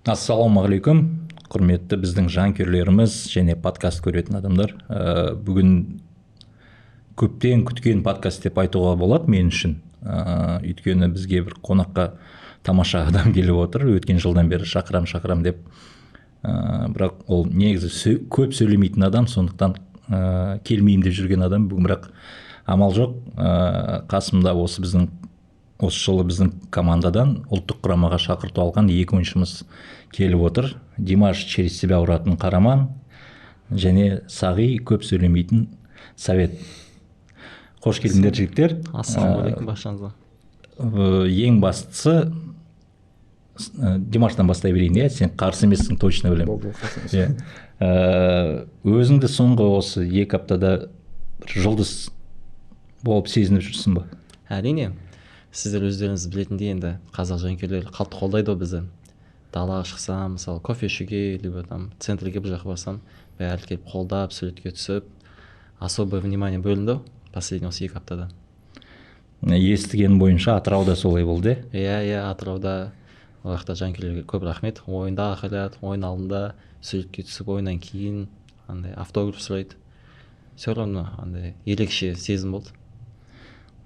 Ассалаумағалейкум, құрметті біздің жанкүйерлеріміз және подкаст көретін адамдар. Бүгін көптен күткен подкаст деп айтуға болады мен үшін. Өйткені бізге бір қонаққа тамаша адам келіп отыр. Өткен жылдан бері шақырам деп. Бірақ ол негізі көп сөйлемейтін адам, сондықтан келмеймін деп жүрген адам. Бүгін бірақ амал жоқ. Қасымда осы біздің осы жылы біздің командадан ұлттық құрамаға шақырту алған екі ойыншымыз келіп отыр. Димаш через себя ұратын Қараман және Сағи көп сөйлемейтін Совет. Қош келдіңдер, жігіттер. Ассалаумағалейкум баршаңызға. Ең бастысы, Димаштан бастай берейін, иә? Сен қарсы емессің, точно білемін. Болды, қарсы емеспін. Өзіңді соңғы осы 2 аптада бір жұлдыз болып сезініп жүрсің ба? Әрине. Сіздер өздеріңіз білетіндей, енді қазақ жанкүйерлері қатты қолдайды ғой бізді. Далаға шықсам, мысалы, кофе ішуге, либо там центрге бір жаққа барсам, бәрі келіп қолдап, суретке түсіп, особое внимание бөлінді последний осы 2 аптада. Естіген бойынша Атырауда солай болды, е? Иә, Атырауда ол жақта жанкүйерлерге көп рахмет. Ойында ақылады, ойын алдында суретке түсіп, ойыннан кейін андай автограф сұрайды. Все равно андай ерекше сезім болды.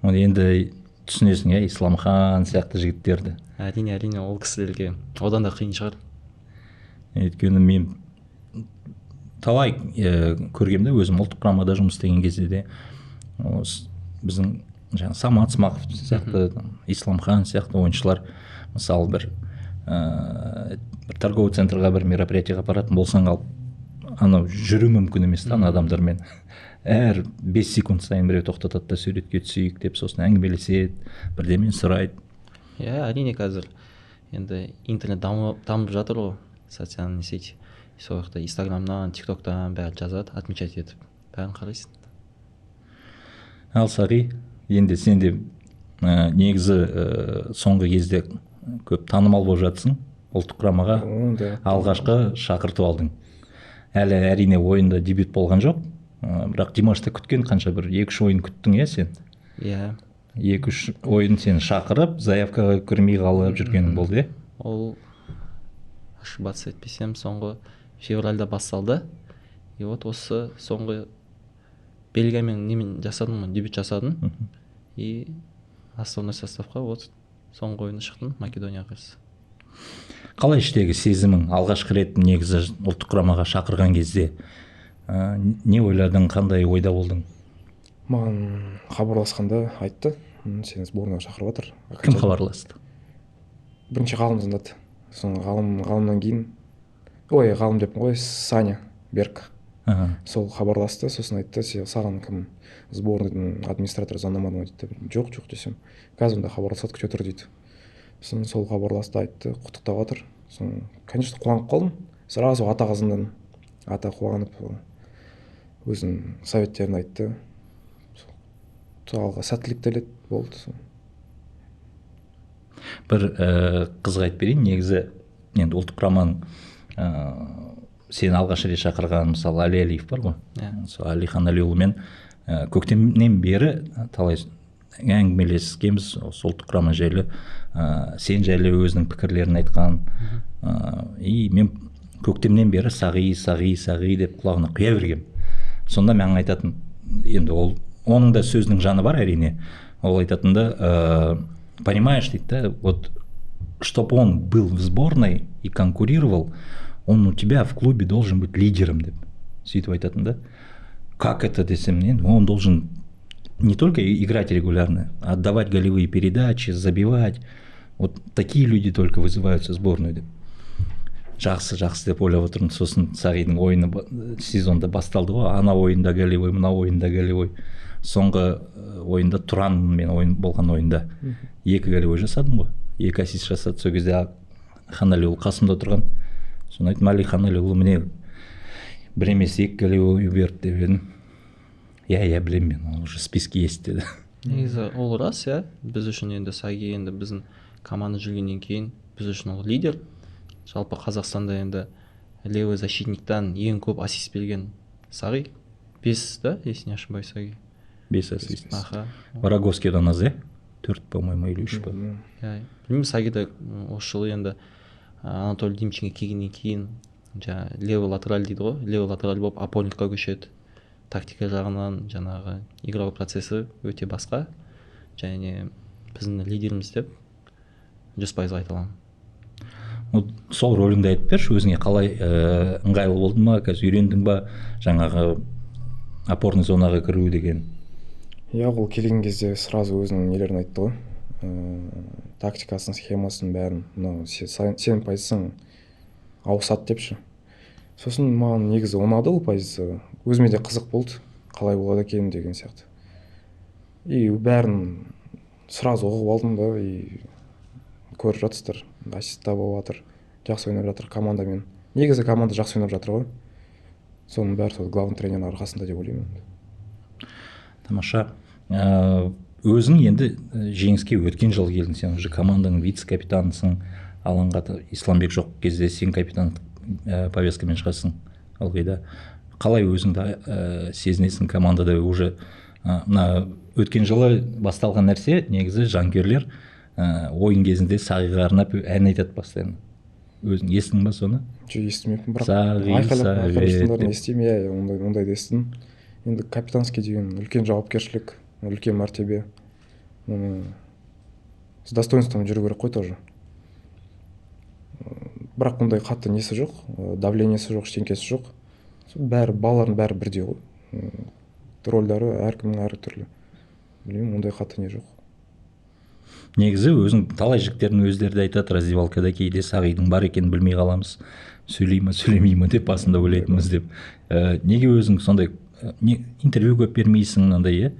Енді түсінесің, иә, Исламхан сияқты жігіттерді. Әрине, әрине, ол кісілерге одан да қиын шығар. Өйткені мен талай көргемде, өзім ұлттық құрамада жұмыс істеген кезде де осы біздің жаңа Самат Смақов сияқты, Исламхан сияқты ойыншылар, мысалы, бір торговый центрға бір мероприятиеға баратын болсаң, алып анау жүру мүмкін емес та ана адамдармен. Әр 5 секунд сайын біреу тоқтатады да суретке түсейік деп, сосын әңгімелеседі, бірдеме сұрайды. Иә, әрине, қазір енді интернет дамып жатыр ғой, социальный сеть. Сол жақта Инстаграмнан, Тиктоктан бәрі жазады, отмечать етіп, бәрін қарайсың. Ал Сағи, енді сен де негізі соңғы кезде көп танымал болып жатсың, ұлттық құрамаға алғашқы шақырту алдың. Әлі әрине ойында дебют болған жоқ. Бірақ Димашты күткен қанша бір 2-3 ойын күттің, иә, сен? Иә. 2-3 ойын сен шақырып, заявкаға кірмей қалып жүргенің болды, иә? Ол, ошибаться етпесем, соңғы февральда басталды. И вот осы соңғы Бельгиямен немен жасадым, дебют жасадым. И основной составқа вот соңғы ойында шықтым Македонияға қарсы. Қалай іштегі сезімің алғашқы рет негізі ұлттық құрамаға шақырған кезде? Не ойладың, қандай ойда болдың? Маған хабарласқанда айтты, сені сборныйға шақырып жатыр. Кім хабарласты? Бірінші Ғалым звондады. Сосын Ғалымнан кейін, ой, Ғалым деппін ғой, Саня Берг. Сол хабарласты, сосын айтты, саған кім сборныйдың администраторы звондамады ма дейді. Жоқ, жоқ десем, қазір онда хабарласады, күте тұр дейді. Сосын сол хабарласты, айтты, құттықтап жатыр. Сосын, конечно, қуанып қалдым. Сразу атаға звондадым. Ата қуанып өзінің советтерін айтты. Алға сәттілік тіледі, болды. Бір қызық айтып берейін, негізі енді ұлттық құраманың сені алғаш рет шақырған, мысалы, Али Алиев бар ғой. Сол Алихан Алиұлымен көктемнен бері талай әңгімелескенбіз осы ұлттық құрама жайлы, сен жайлы өзінің пікірлерін айтқан. И мен көктемнен бері Сағи, Сағи, Сағи деп құлағына құя бергем. Сонда маған айтатын, енді ол оның да сөзінің жаны бар әрине. Ол айтатын да, понимаешь, дейді да, вот чтоб он был в сборной и конкурировал, он у тебя в клубе должен быть лидером деп. Сөйтіп айтатын да. Как это десем, он должен не только играть регулярно, отдавать голевые передачи, забивать. Вот такие люди только вызываются в сборную деп. Жақсы, жақсы деп ойлап отырмын. Сосын Сағидің ойыны сезонда басталды ғой. Ана ойында голевой, мына ойында голевой. Соңғы ойында Тұранмен ойын болған ойында 2 голевой жасадым ғой. 2 ассист жасады. Сол кезде Ханалиұлы қасымда тұрған. Соны айттым, Али Ханалиұлы міне бір емес 2 голевой берді деп едім. Иә, иә, білемін мен, ол уже списке есть деді. Негізі ол рас, иә. Біз үшін енді Сағи, енді біздің команда жүргеннен кейін біз үшін ол лидер. Жалпы Қазақстанда енді левый защитниктан ең көп ассист берген Сағи. 5, да, если не ошибаюсь, Сағи. 5 ассист. Аха. Вороговскийдан аз, иә? 4, по-моему, или 3 па? Иә, білмеймін, Сағида осы жылы енді Анатолий Димченко келгеннен кейін жаңа левый латераль дейді ғой, левый латераль болып опорникқа көшеді. Тактика жағынан жаңағы игровой процесі өте басқа, және біздің лидеріміз деп 100% айта аламын. Сол рөліңді айтып берші, өзіңе қалай ыңғайлы болды ма, қазір үйрендің ба жаңағы опорный зонаға кіру деген? Иә, ол келген кезде сразу өзінің нелерін айтты ғой, тактикасын, схемасын бәрін, мынау сенің позицияң ауысады депші. Сосын маған негізі ұнады ол позиция, өзіме де қызық болды, қалай болады екен деген сияқты. И бәрін сразу ұғып алдым да, и көріп жатсыздар, ассист та болып жатыр, жақсы ойнап жатыр командамен. Негізі команда жақсы ойнап жатыр ғой. Соның бәрі сол главный тренердің арқасында деп ойлаймын. Тамаша. Өзің енді жеңіске өткен жылы келдің, сен уже команданың вице-капитанысың, алаңға Исламбек жоқ кезде сен капитан повязкамен шығасың ылғи да. Қалай өзіңді сезінесің командада уже? Мына өткен жылы басталған нәрсе негізі жанкүйерлер ойын кезінде Сағиға арнап ән айтады постоянно. Өзің естің ба соны? Жоқ, естімеппін, бірақ айқайлап естимін, иә, ондайды естідім. Енді капитанский деген үлкен жауапкершілік, үлкен мәртебе. Оны с достоинством жүру керек қой тоже. Бірақ ондай қатты несі жоқ, давлениесі жоқ, ештеңкесі жоқ. Бәрі, балалардың бәрі бірдей ғой. Рольдары әркімнің әртүрлі. Білмеймін, ондай қатты не жоқ. Негізі өзің талай жігіттердің өздері де айтады, раздевалкада кейде Сағидың бар екенін білмей қаламыз, сөйлей ма, сөйлемей ма деп басында ойлайтынбыз деп. Неге өзің сондай интервью көп бермейсің мынандай, иә?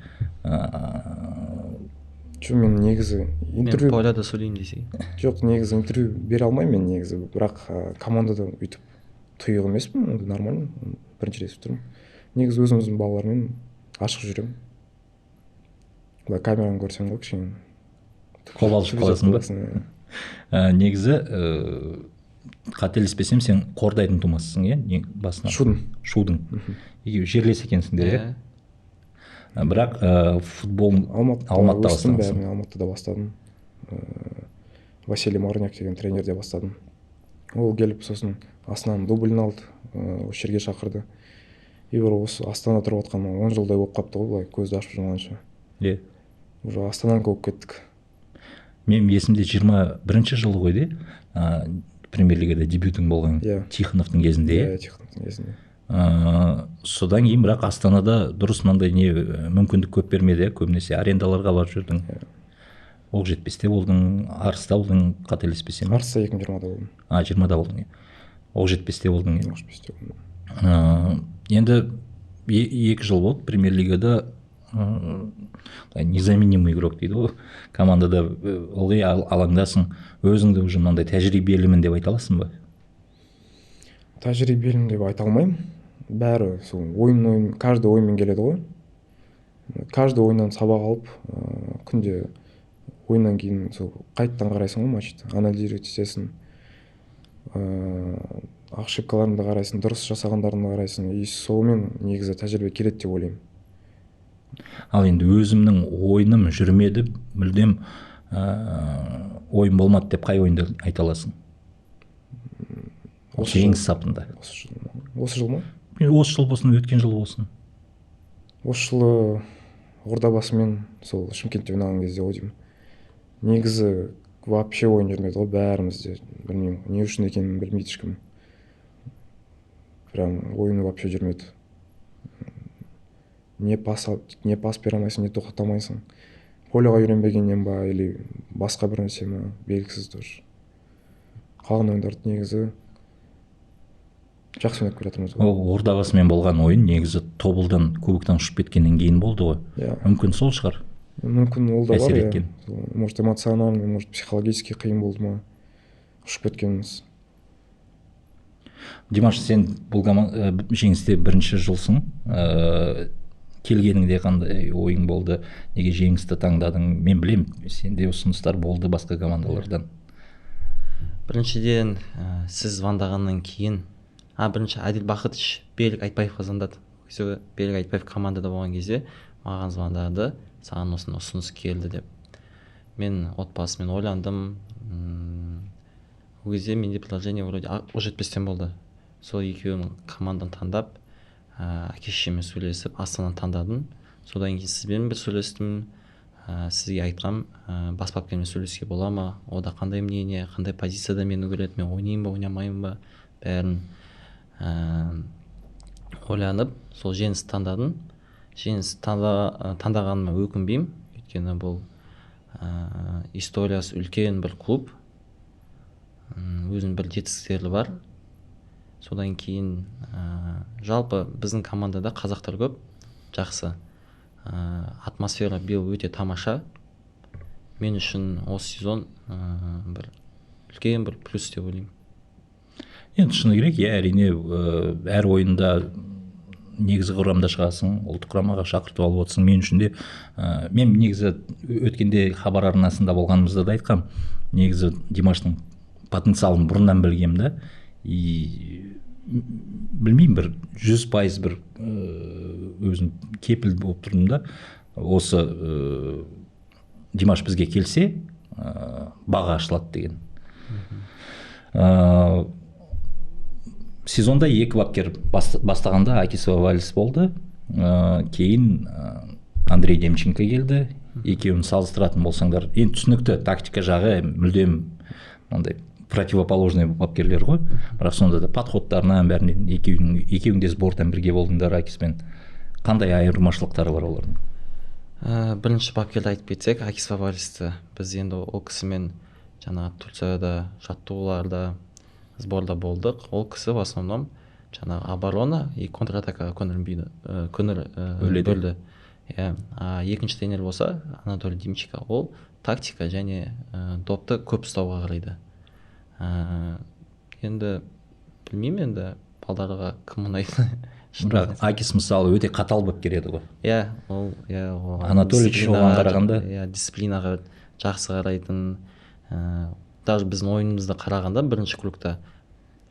Жоқ, мен негізі интервью... Мен поляда сөйлеймін десең. Жоқ, негізі интервью бере алмаймын мен негізі, бірақ командада өйтіп тұйық емеспін, онда нормально, бірінші рет тұрмын. Негізі өзіміздің балалармен ашық жүремін. Былай камераны көрсең ғой, кішкене қобалжып қаласың ба? Негізі қателеспесем, сен Қордайдың тумасысың, иә? Басынан. Шудың. Шудың. Екеуі жерлес екенсіңдер, иә? Бірақ футбол Алматыда бастадың. Алматыда бастадым. Василий Марняк деген тренерде бастадым. Ол келіп сосын Астананың дублін алды, осы жерге шақырды. И бір осы Астанада тұрып жатқан 10 жылдай болып қапты ғой, былай көзді ашып жұмғанша. Иә. Уже Астананікі болып кеттік. Мен есімде 21-ші жылы ғой де, премьер-лигада дебютің болған, Тихоновтың кезінде. Иә, Тихоновтың кезінде. Содан кейін бірақ Астанада дұрыс мынандай не мүмкіндік көп бермеді, көбінесе арендаларға барып жүрдің. Оқжетпесте болдың, Арыста болдың, қателеспесем. Арыста 2020-да болдым. 20-да болдың. Оқжетпесте болдың. Оқжетпесте болдым. Енді 2 жыл болды премьер-лигада незаменимый игрок дейді ғой. Командада ылғи алаңдасың, өзіңді уже мынандай тәжірибелімін деп айта аласың ба? Тәжірибелім деп айта алмаймын. Бәрі сол ойын, каждый ойынмен келеді ғой. Каждый ойыннан сабақ алып, күнде ойыннан кейін сол қайтадан қарайсың ғой матчты, анализировать етесің, ошибкаларыңды қарайсың, дұрыс жасағандарыңды қарайсың, и сонымен негізі тәжірибе келеді деп ойлаймын. Ал енді өзімнің ойыным жүрмеді, мүлдем ойын болмады деп қай ойынды айта аласың? Жеңіс сапында. Осы жыл ма? Осы жыл болсын, өткен жыл болсын. Осы жылы Ордабасымен сол Шымкентте ойнаған кезде ғой деймін. Негізі вообще ойын жүрмеді ғой бәрімізде. Білмеймін, не үшін екенін білмейді ешкім. Прям ойын вообще жүрмеді. Не пас бере алмайсың, не тоқтата алмайсың. Полеға үйренбегеннен ба, или басқа бір нәрсе ма, белгісіз тоже. Қалған ойындарды негізі жақсы ойнап келе жатырмыз ғой. Ол Ордабасымен болған ойын негізі Тобылдан кубоктан ұшып кеткеннен кейін болды ғой. Иә. Мүмкін сол шығар. Мүмкін ол да бар, иә. Может эмоционально, может психологически қиын болды ма, ұшып кеткеніміз. Димаш, сен бұл жеңісте бірінші жылсың. Келгеніңде қандай ойың болды? Неге жеңісті таңдадың? Мен білем, сенде ұсыныстар болды басқа командалардан. Біріншіден, сіз звондағаннан кейін, бірінші Әділ Бақытович Берік Айтбаевқа звондады. Берік Айтбаев командада болған кезде маған звондады, саған осындай ұсыныс келді деп. Мен отбасымен ойландым. Ол кезде менде предложение вроде Оқжетпестен болды. Сол екеуінің команданы таңдап, әке шешеммен сөйлесіп, Астананы таңдадым. Содан кейін сізбен бір сөйлестім, сізге айтқам, бас бапкермен сөйлесуге бола ма, ода қандай мнение, қандай позицияда мені көреді, мен ойнаймын ба, ойнамаймын ба, бәрін ойланып, сол Жеңісті таңдадым. Жеңісті таңдағаныма өкінбеймін, өйткені бұл историясы үлкен бір клуб, өзінің бір жетістіктері бар. Содан кейін жалпы біздің командада қазақтар көп, жақсы. Атмосфера биыл өте тамаша. Мен үшін осы сезон бір үлкен бір плюс деп ойлаймын. Енді шыны керек, иә, әрине, әр ойында негізгі құрамда шығасың, ұлттық құрамаға шақыртып алып отырсың. Мен үшін де, мен негізі өткенде Хабар арнасында болғанымызда да айтқам, негізі Димаштың потенциалын бұрыннан білгем да, и білмеймін, бір 100% бір өзім кепіл болып тұрдым да, осы Димаш бізге келсе, баға ашылады деген. Сезонда екі бапкер бастағанда Акис Вавалис болды, кейін Андрей Демченко келді. Екеуін салыстыратын болсаңдар, енді түсінікті, тактика жағы мүлдем мынандай противоположный бапкерлер ғой, бірақ сонда да подходтарынан бәрінен екеуің де сбордан бірге болдыңдар Акиспен. Қандай айырмашылықтары бар олардың? Бірінші бапкерді айтып кетсек, Акис Вавалисті біз енді ол кісімен жаңағы Турцияда жаттығуларда, сборда болдық. Ол кісі в основном жаңағы оборона и контратакаға көңіл бөлді. Иә, екінші тренер болса Анатолий Демченко, ол тактика және допты көп ұстауға қарайды. Енді білмеймін, енді балдарға кім ұнайды. Бірақ Акис мысалы өте қатал бапкер еді ғой. Иә, ол иә, ол Анатолий оған қарағанда, иә, дисциплинаға жақсы қарайтын. Даже біздің ойынымызды қарағанда бірінші кругта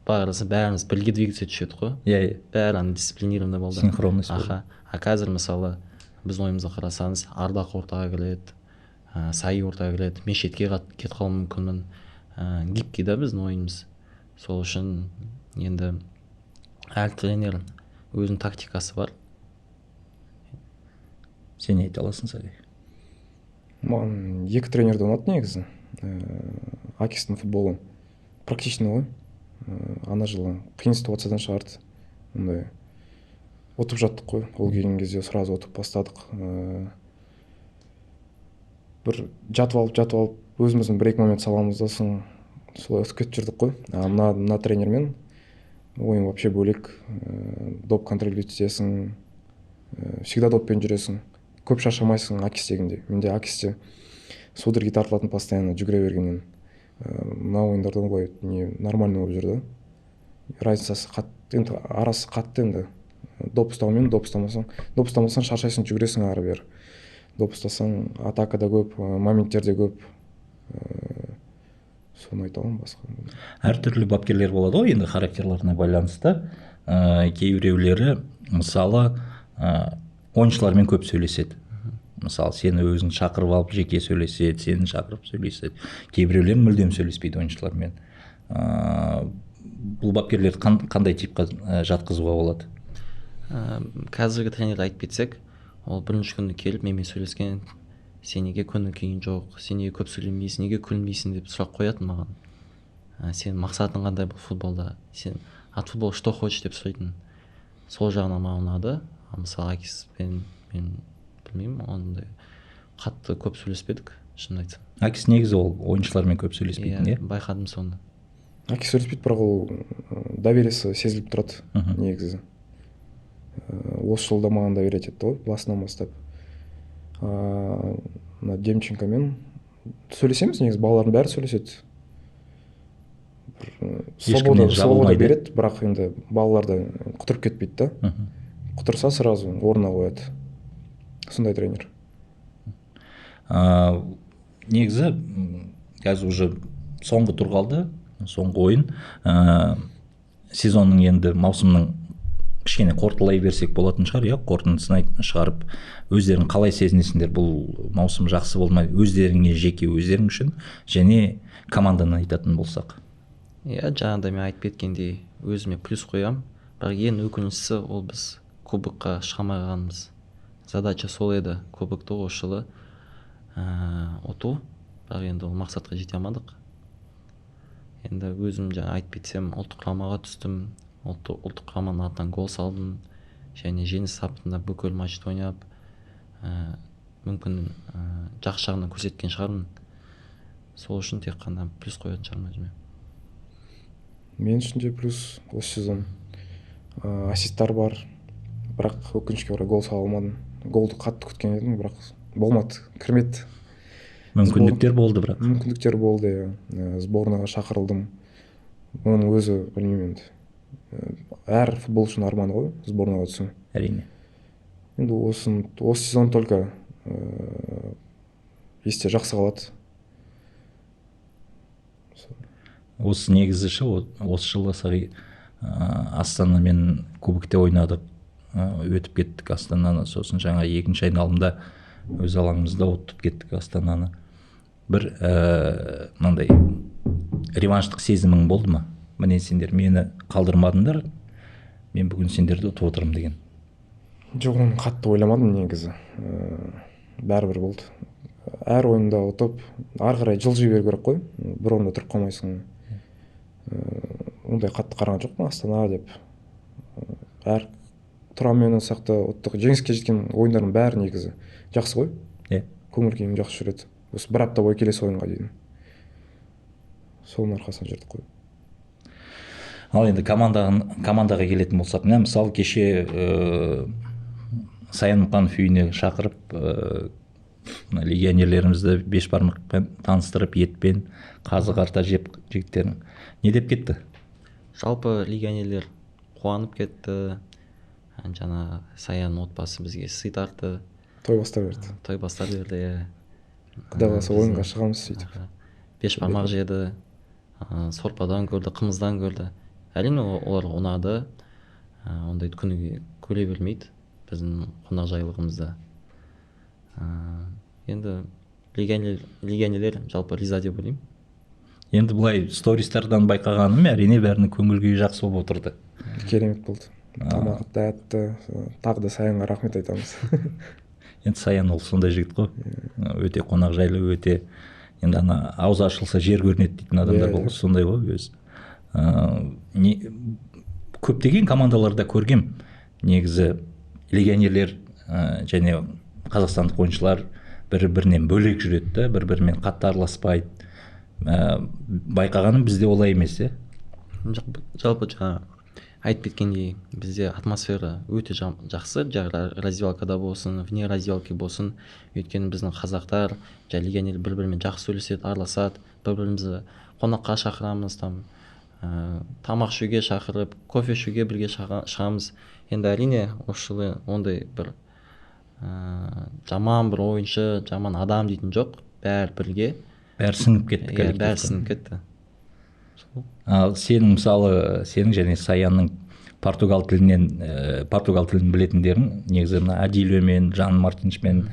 бәріміз бірге двигаться етуші едік қой. Иә, бәрі ана дисциплинированный болды. Синхронность болды. Аха. А қазір мысалы біздің ойынымызды қарасаңыз, Ардақ ортаға кіреді, Саи ортаға кіреді, мен шетке кетіп қалуым мүмкінмін. Гибкий да біздің ойынымыз. Сол үшін енді әр тренер өзінің тактикасы бар. Сен не айта аласың, Сағи? Маған екі тренер де ұнады негізі. Акистің футболы практичный ғой. Ана жылы қиын ситуациядан шығарды. Ондай ұтып жаттық қой. Ол келген кезде сразу ұтып бастадық. Бір жатып алып өзіміздің бір екі момент саламыз да, соң солай ұтып кетіп жүрдік қой. А мына тренермен ойын вообще бөлек. Доп контролировать етесің, всегда доппен жүресің, көп шаршамайсың Акис дегенде. Менде Акисте судороги тартылатын постоянно жүгіре бергеннен. Мына ойындарда былай не нормально болып жүрді. Разницасы қатты, енді арасы қатты енді. Доп ұстаумен, доп ұстамасаң шаршайсың, жүгіресің ары бері. Доп ұстасаң атакада көп, моменттер де көп. Соны айта аламын басқа. Әртүрлі бапкерлер болады ғой енді характерларына байланысты. Кейбіреулері мысалы ойыншылармен көп сөйлеседі. Мысалы сені өзің шақырып алып жеке сөйлеседі, сені шақырып сөйлеседі. Кейбіреулер мүлдем сөйлеспейді ойыншылармен. Бұл бапкерлерді қандай типқа жатқызуға болады? Қазіргі тренерді айтып кетсек, ол бірінші күні келіп менімен сөйлескен, сен неге көңіл күйің жоқ, сен неге көп сөйлемейсің, неге күлмейсің деп сұрақ қоятын маған. Сен мақсатың қандай бұл футболда, сен от футбола что хочешь деп сұрайтын. Сол жағынан маған ұнады. Мысалы Акиспен мен білмеймін, ондай қатты көп сөйлеспедік, шынын айтсам. Акис негізі ол ойыншылармен көп сөйлеспейтін, иә? Байқадым соны. Акис сөйлеспейді, бірақ ол довериесі сезіліп тұрады негізі. Осы жылда маған доверять етті ғой, басынан бастап. Мына Демченкомен сөйлесеміз негізі, балалардың бәрі сөйлеседі. Свобода береді, бірақ енді балалар да құтырып кетпейді да. Құтырса сразу орнына қояды. Сондай тренер. Негізі қазір уже соңғы тур қалды, соңғы ойын. Сезонның енді маусымның кішкене қорытылай берсек болатын шығар, иә, қорытындысын шығарып, өздерің қалай сезінесіңдер, бұл маусым жақсы болды ма, өздеріңе жеке өздерің үшін және команданы айтатын болсақ. Иә, жаңағыдай мен айтып кеткендей өзіме плюс қоямын, бірақ ең өкініштісі ол біз кубокқа шыға алмай қалғанымыз. Задача сол еді, кубокты осы жылы ұту, бірақ енді ол мақсатқа жете алмадық. Енді өзім жаңа айтып кетсем, ұлттық құрамаға түстім, ұлттық құраманың атынан гол салдым және жеңіс сапында бүкіл матчты ойнап, мүмкін жақсы жағынан көрсеткен шығармын. Сол үшін тек қана плюс қоятын шығармын өзіме. Мен үшін де плюс осы сезон. Ассисттар бар, бірақ өкінішке орай гол сала алмадым. Голды қатты күткен едім, бірақ болмады, кірмеді. Мүмкіндіктер болды бірақ. Мүмкіндіктер болды, иә. Сборныйға шақырылдым. Оның өзі, білмеймін енді. Әр футболшының арманы ғой, сборныйға түсу. Әрине. Енді осы сезон только есте жақсы қалады. Осы негізі ше, осы жылы сағи Астанамен кубокте ойнадық, өтіп кеттік Астананы, сосын жаңа екінші айналымда өз алаңымызда ұтып кеттік Астананы. Бір мынандай реванштық сезімің болды ма? Міне сендер мені қалдырмадыңдар, мен бүгін сендерді ұтып отырмын деген. Жоқ, оны қатты ойламадым негізі. Бәрібір болды. Әр ойында ұтып, ары қарай жылжи беру керек қой. Бір орында тұрып қалмайсың. Ондай қатты қараған жоқпын Астана деп. Әр Тұранмен ойнасақ та ұттық. Жеңіске жеткен ойындардың бәрі негізі жақсы ғой. Иә. Көңіл күйім жақсы жүреді. Осы бір апта бойы келесі ойынға дейін. Соның арқасында жүрдік қой. Ал енді командаға келетін болсақ, міне мысалы кеше Саян Мұқанов үйіне шақырып, легионерлерімізді бешбармақпен таныстырып, етпен, қазы қарта жеп жігіттерін. Не деп кетті? Жалпы легионерлер қуанып кетті. Жаңа Саян отбасы бізге сый тартты. Той бастап берді. Той бастап берді, иә. Құдай қаласа ойынға шығамыз сөйтіп. Бешбармақ жеді, сорпадан көрді, қымыздан көрді. Әрине оларға ұнады. Ондайды күніге көре бермейді біздің қонақжайлығымызда. Енді легионерлер жалпы риза деп ойлаймын. Енді былай стористардан байқағаным, әрине бәрінің көңіл күйі жақсы болып отырды. Керемет болды. Тамағы тәтті, тағы да Саянға рахмет айтамыз. Енді Саян ол сондай жігіт қой. Өте қонақжайлы, өте енді ана аузы ашылса жер көрінеді дейтін адамдар болды, сондай ғой өзі. Көптеген командаларда көргем, негізі легионерлер және қазақстандық ойыншылар бір-бірінен бөлек жүреді да, бір-бірімен қатты араласпайды. Байқағаным бізде олай емес, е? Жалпы жаңа айтып кеткендей, бізде атмосфера өте жақсы, жаңа раздевалкада болсын, вне раздевалки болсын. Өйткені біздің қазақтар, жаңа легионер бір-бірімен жақсы сөйлеседі, араласады, бір-бірімізді қонаққа шақырамыз, там тамақ ішуге шақырып, кофе ішуге бірге шығамыз. Енді әрине осы жылы ондай бір жаман бір ойыншы, жаман адам дейтін жоқ, бәрі бірге. Бәрі сіңіп кетті. Иә, бәрі сіңіп кетті. Ал сенің мысалы, сенің және Саянның португал тілін білетіндерің негізі мына Адилиомен, Жан Мартиншмен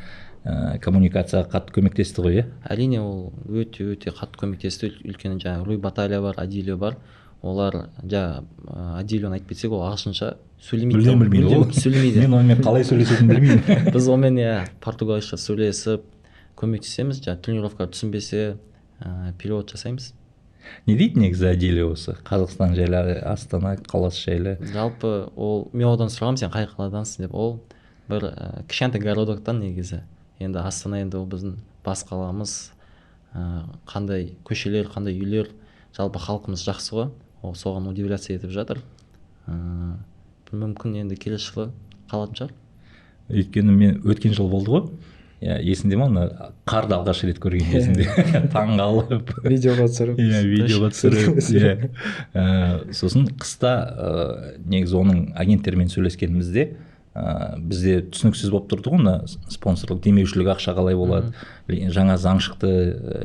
коммуникацияға қатты көмектесті ғой, иә? Әрине ол өте-өте қатты көмектесті. Өйткені жаңа Руй Баталия бар, Адилио бар. Олар жаңа Адилионы айтып кетсек, ол ағылшынша сөйлемейді. Мүлдем сөйлемейді. Мен онымен қалай сөйлесетінін білмеймін. Біз онымен иә португалша сөйлесіп көмектесеміз. Жаңа тренировка түсінбесе перевод жасаймыз. Не дейді негізі Адилио осы Қазақстан жайлы, Астана қаласы жайлы? Жалпы ол, мен одан сұрағам, сен қай қаладансың деп, ол бір кішкентай городоктан негізі. Енді Астана енді ол біздің бас қаламыз, қандай көшелер, қандай үйлер, жалпы халқымыз жақсы ғой, ол соған удивляция етіп жатыр. Мүмкін енді келесі жылы қалатын шығар. Өйткені мен өткен жыл болды ғой, есіңде ме, ана қарды алғаш рет көрген кезінде таңғалып видеоға түсіріп, иә, видеоға түсіріп, иә. Сосын қыста негізі оның агенттерімен сөйлескенімізде бізде түсініксіз болып тұрды ғой, мына спонсорлық демеушілік ақша қалай болады, жаңа заң шықты,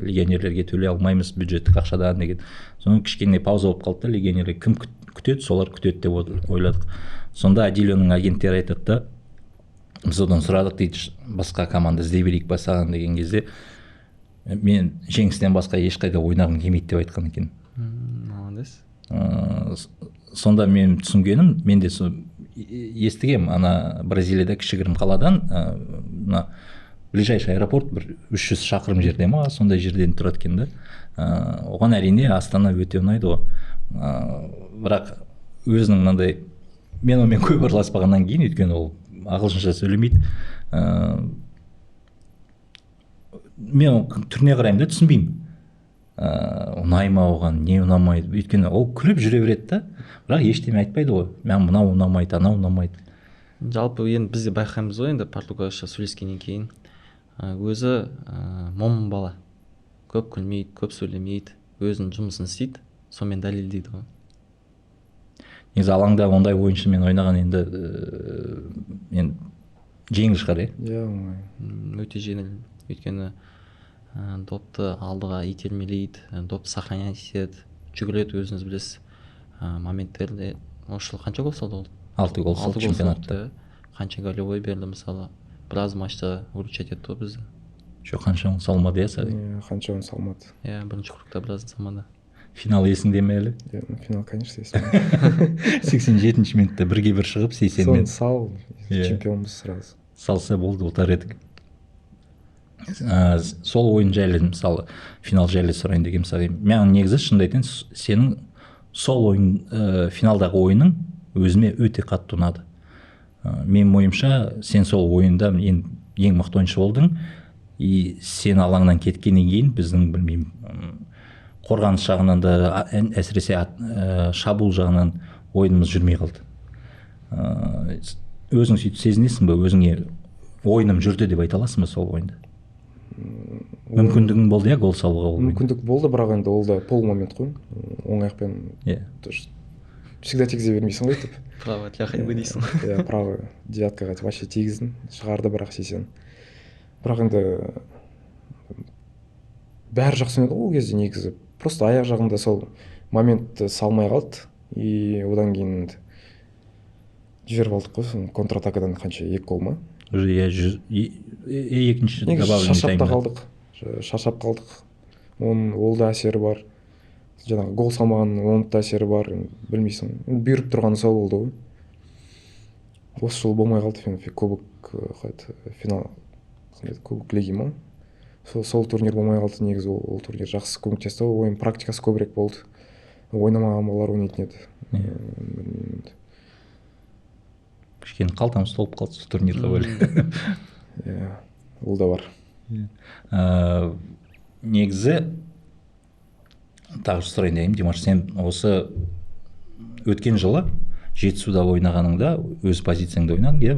легионерлерге төлей алмаймыз бюджеттік ақшадан деген. Соны кішкене пауза болып қалды да, легионерлер кім күтеді, солар күтеді деп ойладық. Сонда Адилионың агенттері айтады да, біз одан сұрадық дейді, басқа команда іздей берейік па саған деген кезде, мен Жеңістен басқа ешқайда ойнағым келмейді деп айтқан екен. Молодец. Сонда мен түсінгенім, мен де естігем, ана Бразилияда кішігірім қаладан, мына ближайший аэропорт бір 300 шақырым жерде ма, сондай жерден тұрады екен да. Оған әрине Астана өте ұнайды ғой. Бірақ өзінің мынандай, мен онымен көп араласпағаннан кейін, өйткені ол ағылшынша сөйлемейді, мен түріне қараймын да түсінбеймін. Ұнай ма оған, не ұнамайды, өйткені ол күліп жүре береді да, бірақ ештеме айтпайды ғой, маған мынау ұнамайды, анау ұнамайды. Жалпы енді біз де байқаймыз ғой, енді португалша сөйлескеннен кейін өзі момын бала, көп күлмейді, көп сөйлемейді, өзінің жұмысын істейді, сонымен дәлелдейді ғой. Негізі алаңда ондай ойыншымен ойнаған енді енді жеңіл шығар, иә? Иә, оңай. Өте жеңіл, өйткені допты алдыға итермелейді, допты сохранять етеді, жүгіреді, өзіңіз білесіз. Моменттерде осы жылы қанша гол салды ол? 6 гол салды чемпионатта. Қанша голевой берді мысалы, біраз матчта выручать етті ғой бізді. Жоқ, қанша оны салмады, иә, Сәбит? Иә, қанша оны салмады. Иә, бірінші кругта біразын салмады. Финал есіңде ме әлі? Иә, финал, конечно, есімде. 87-ші минутта 1-1 шығып, 80-мен. Соны сал, чемпионбыз сразу. Салса болды, ұтар едік. Сол ойын жайлы, мысалы, финал жайлы сұрайын деген, мысалы, маған негізі шынымды айтайын, сенің сол ойын, финалдағы ойының өзіме өте қатты ұнады. Менің ойымша, сен сол ойында ең мықты ойыншы болдың, и сен алаңнан кеткеннен кейін біздің, білмеймін, қорғаныс жағынан да, әсіресе шабуыл жағынан ойынымыз жүрмей қалды. Өзің сөйтіп сезінесің бе, өзіңе ойыным жүрді деп айта аласың ба сол ойында? Мүмкіндігің болды, иә, гол салуға ол? Мүмкіндік болды, бірақ енді ол да полумомент қой. Оң аяқпен всегда тигізе бермейсің ғой өйтіп. Право для ходьбы дейсің. Иә, право девяткаға вообще тигіздім, шығарды бірақ 80. Бірақ енді бәрі жақсы ойнады ғой ол кезде негізі. Просто аяқ жағында сол моментті салмай қалды, и одан кейін енді жіберіп алдық қой, соны контратакадан қанша, 2 гол ма? Уже иә, екінші добавленный таймда. Шаршап та қалдық, шаршап қалдық. Оның ол да әсері бар. Жаңағы гол салмаған оның да әсері бар, білмейсің. Бұйырып тұрғаны сол болды ғой. Осы жолы болмай қалды кубок, финал, кубок лиги ма? Сол турнир болмай қалды негізі, ол турнир жақсы көмектесті. Ойын практикасы көбірек болды. Ойнамаған балалар ойнайтын еді. Білмеймін. Кішкене қалтамыз толып қалды сол турнирға бөлек. Иә, ол да бар. Негізі тағы сұрайын деймін, Димаш, сен осы өткен жылы Жетісуда ойнағаныңда өз позицияңда ойнадың, иә?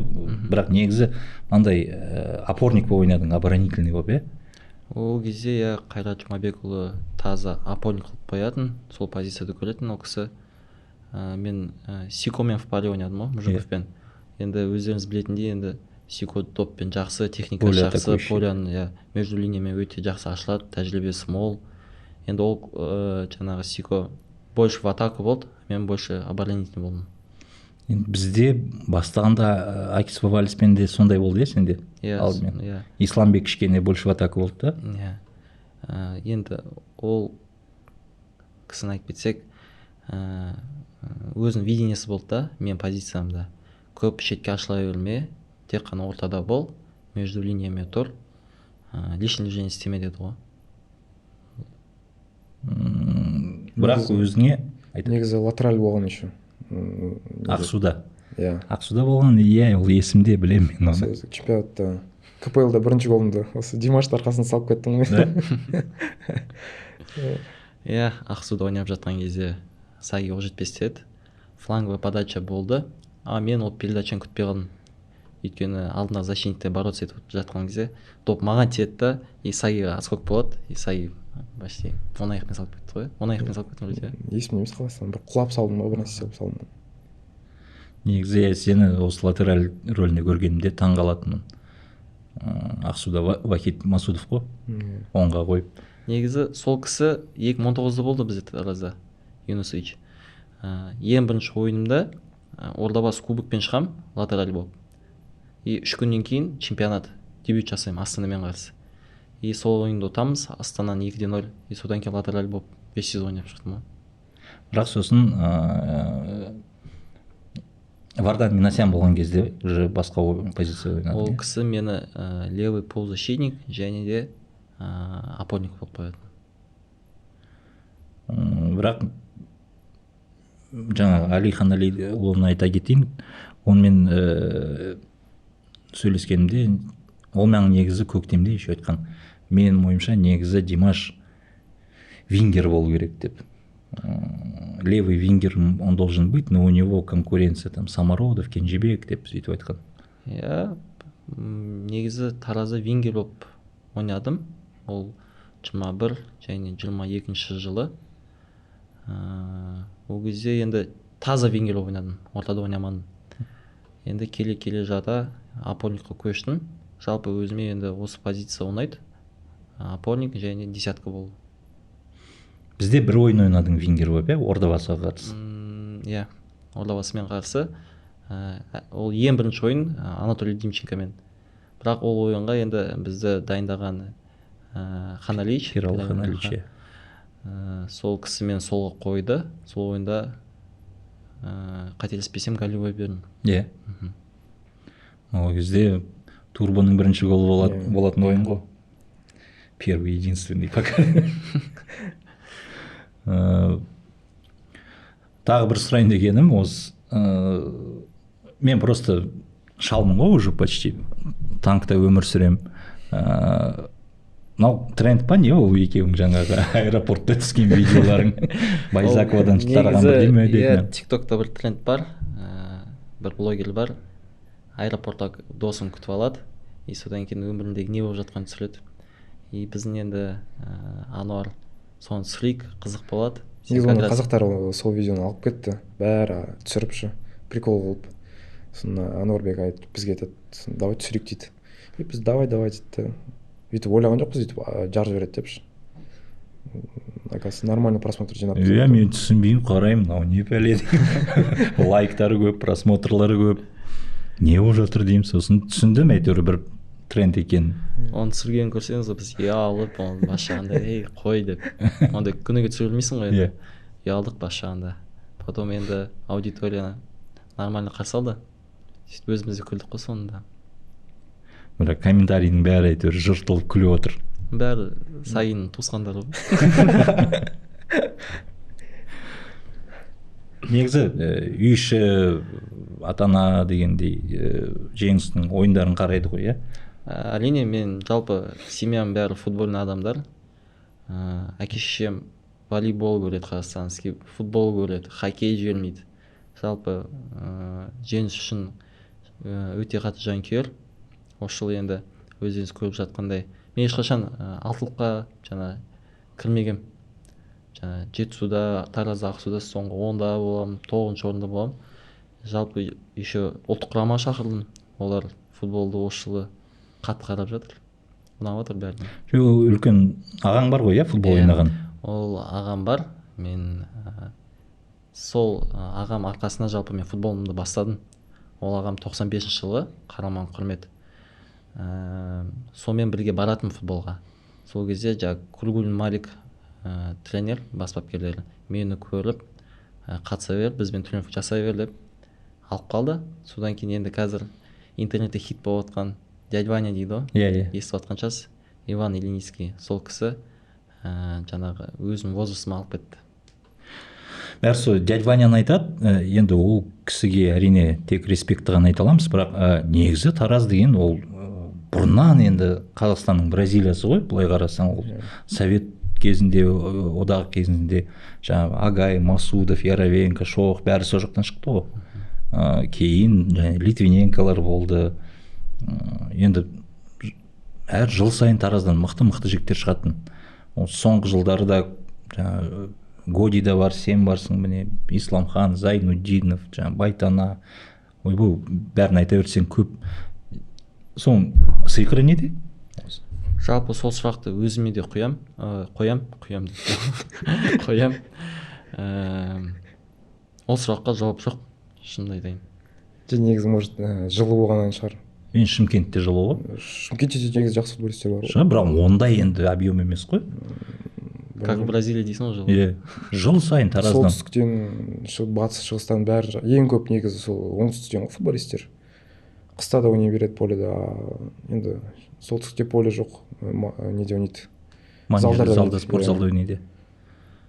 Бірақ негізі мынандай опорник болып ойнадың, оборонительный болып, иә? Ол кезде иә, Қайрат Жұмабекұлы таза опорник қылып қоятын, сол позицияда көретін ол кісі. Мен Сикомен в паре ойнадым ғой, Мұжықовпен. Енді өздеріңіз білетіндей, енді Сико доппен жақсы, техника жақсы, поляны, иә, между линиямен өте жақсы ашылады, тәжірибесі мол. Енді ол жаңағы Сико больше в атаку болды, мен больше оборонительный болдым. Енді бізде бастағанда Акис Вавалиспен де сондай болды, иә, сенде? Иә, алдымен. Иә. Исламбек кішкене больше в атаку болды да? Иә. Енді ол кісіні айтып кетсек, өзінің видениесі болды да, мен позициямда. Көп шетке ашыла берме, тек қана ортада бол, между линиями тұр, лишний движение істеме деді ғой. Бірақ өзіңе негізі латераль болған еще. Ақсуда. Иә. Ақсуда болған, иә, ол есімде, білемін мен оны. Чемпионатта КПЛ-да бірінші голымды осы Димаштың арқасында салып кеттім ғой. Иә, Ақсуда ойнап жатқан кезде Саги Оқжетпес еді. Фланговая подача болды. А мен ол передачаны күтпей қалдым. Өйткені алдында защитникте бороться етіп жатқан кезде доп маған тиеді да, и Сагиға отскок болады, и Саги почти оң аяқпен салып кетті ғой. Оң аяқпен салып кеттім вроде. Есімде емес қалай салдым, бір құлап салдым ба, бір нәрсе салып салдым. Негізі сені осы латераль рөлінде көргенімде таң қалатынмын. Ақсуда Вахид Масудов қой, оңға қойып. Негізі сол кісі 2019-да болды бізде Таразда, Юнусович. Ең бірінші ойынымда Ордабасы кубокпен шығам, латераль болып. И 3 күннен кейін чемпионат, дебют жасаймын Астанамен қарсы. И сол ойынды ұтамыз, Астананы 2-0, и содан кейін латераль болып 5 сезон ойнап шықтым ғой. Бірақ сосын Вардан Минасян болған кезде уже басқа позиция ойнадың. Ол кісі мені левый полузащитник және де опорник болып қоятын. Бірақ жаңағы Әлихан Әлиұлын айта кетейін, онымен сөйлескенімде ол маған негізі көктемде еще айтқан, менің ойымша негізі Димаш вингер болу керек деп. Левый вингер он должен быть, но у него конкуренция там Самородов, Кенжебек деп сөйтіп айтқан. Иә, негізі Таразда вингер болып ойнадым. Ол 21 және 22 жылы. Ол кезде енді таза вингер болып ойнадым, ортада ойнамадым. Енді келе-келе жата опорникқа көштім. Жалпы өзіме енді осы позиция ұнайды. Опорник және десятка болу. Бізде бір ойын ойнадың вингер болып, иә, Ордабасыға қарсы. Иә, Ордабасымен қарсы. Ол ең бірінші ойын Анатолий Димченкомен. Бірақ ол ойынға енді бізді дайындаған Ханалич, Ералы Ханалич, сол кісімен солға қойды. Сол ойында қателеспесем голевой бердім. Иә. Ол кезде Турбоның бірінші голы болатын ойын ғой. Первый, единственный пока. Тағы бір сұрайын дегенім, осы мен просто шалмын ғой уже почти, танкта өмір сүрем. Мынау тренд па не ол екеуің жаңағы аэропортта түскен видеоларың? Байзаковадан тараған бірдеме дейтін. Иә, TikTokта бір тренд бар, бір блогер бар, аэропортта досын күтіп алады, и содан кейін өміріндегі не болып жатқанын түсіреді. И біздің енді Ануар соны түсірейік, қызық болады. Негізі оны қазақтар сол видеоны алып кетті, бәрі түсіріп ше, прикол қылып. Соны Ануарбек айтып, бізге айтады, давай түсірейік дейді. И біз давай дейді. Өйтіп ойлаған жоқпыз, өйтіп жарып жібереді деп ше. Оказывается, нормальный просмотр жинап. Иә, мен түсінбеймін, қараймын, мынау не пәле деген. Лайктары көп, просмотрлары көп. Не болып жатыр деймін, сосын түсіндім, әйтеуір бір тренд екен. Оны түсіргенін көрсеңіз, біз ұялып, оны бас жағында, ей, қой деп. Ондай күніге түсіре бермейсің ғой енді. Ұялдық бас жағында. Потом енді аудитория нормально қарсы алды. Сөйтіп өзіміз де күлдік қой соңында. Бірақ комментарийдің бәрі әйтеуір жыртылып күліп отыр. Бәрі Саинның туысқандары ғой. Негізі үй іші, ата-ана дегендей Жеңістің ойындарын қарайды ғой, иә? Әрине, мен жалпы семьям бәрі футбольный адамдар. Әке шешем волейбол көреді, қазақстанский футбол көреді, хоккей жібермейді. Жалпы Жеңіс үшін өте қатты жанкүйер. Осы жылы енді өздеріңіз көріп жатқандай, мен ешқашан алтылыққа жаңа кірмегем. Жаңа Жетісуда, Таразда, Ақсуда соңғы 10-да боламын, 9-шы орында боламын. Жалпы еще ұлттық құрама шақырдым. Олар футболды осы жылы қатты қарап жатыр. Ұнап жатыр бәріне. Үлкен ағаң бар ғой, иә, футбол ойнаған? Ол ағам бар. Мен сол ағам арқасында жалпы мен футболымды бастадым. Ол ағам 95 жылы, Қараман Құрмет. Сонымен бірге баратын футболға. Сол кезде жаңа Кургуль Малик тренер, бас бапкерлері мені көріп, қатыса бер, бізбен тренировка жасай бер деп алып қалды. Содан кейін енді қазір интернетте хит болып жатқан дядя Ваня дейді ғой. Иә, иә. Естіп жатқан шығарсыз. Иван Ильницкий, сол кісі жаңағы өзінің возрастыма алып кетті. Бәрі сол дядя Ваняны айтады, енді ол кісіге әрине тек респектті ғана айта аламыз, бірақ негізі Тараз деген ол бұрыннан енді Қазақстанның Бразилиясы ғой, былай қарасаң, ол совет кезінде, одақ кезінде жаңағы Агай, Масудов, Яровенко, Шох бәрі сол жақтан шықты ғой. Кейін және Литвиненколар болды. Енді әр жыл сайын Тараздан мықты-мықты жігіттер шығатын. Ол соңғы жылдары да жаңағы Годи да бар, сен барсың, міне Исламхан, Зайнуддинов, жаңағы Байтана, ойбой, бәрін айта берсең көп. Соның сиқыры неде? Жалпы сол сұрақты өзіме де қоям. Ол сұраққа жауап жоқ, шынымды айтайын. Негізі, может, жылы болғаннан шығар. Мен Шымкентте жылы ғой. Шымкентте де негізі жақсы футболисттер бар ғой. Бірақ ондай енді объем емес қой. Как в Бразилии дейсің ғой жыл. Иә, жыл сайын Тараздан. Солтүстіктен, батыс, шығыстан бәрі ең көп негізі сол оңтүстіктен ғой футболисттер. Қыста да ойнай береді поледа. Енді солтүстікте поле жоқ, неде ойнайды? Залда, спорт залда ойнайды.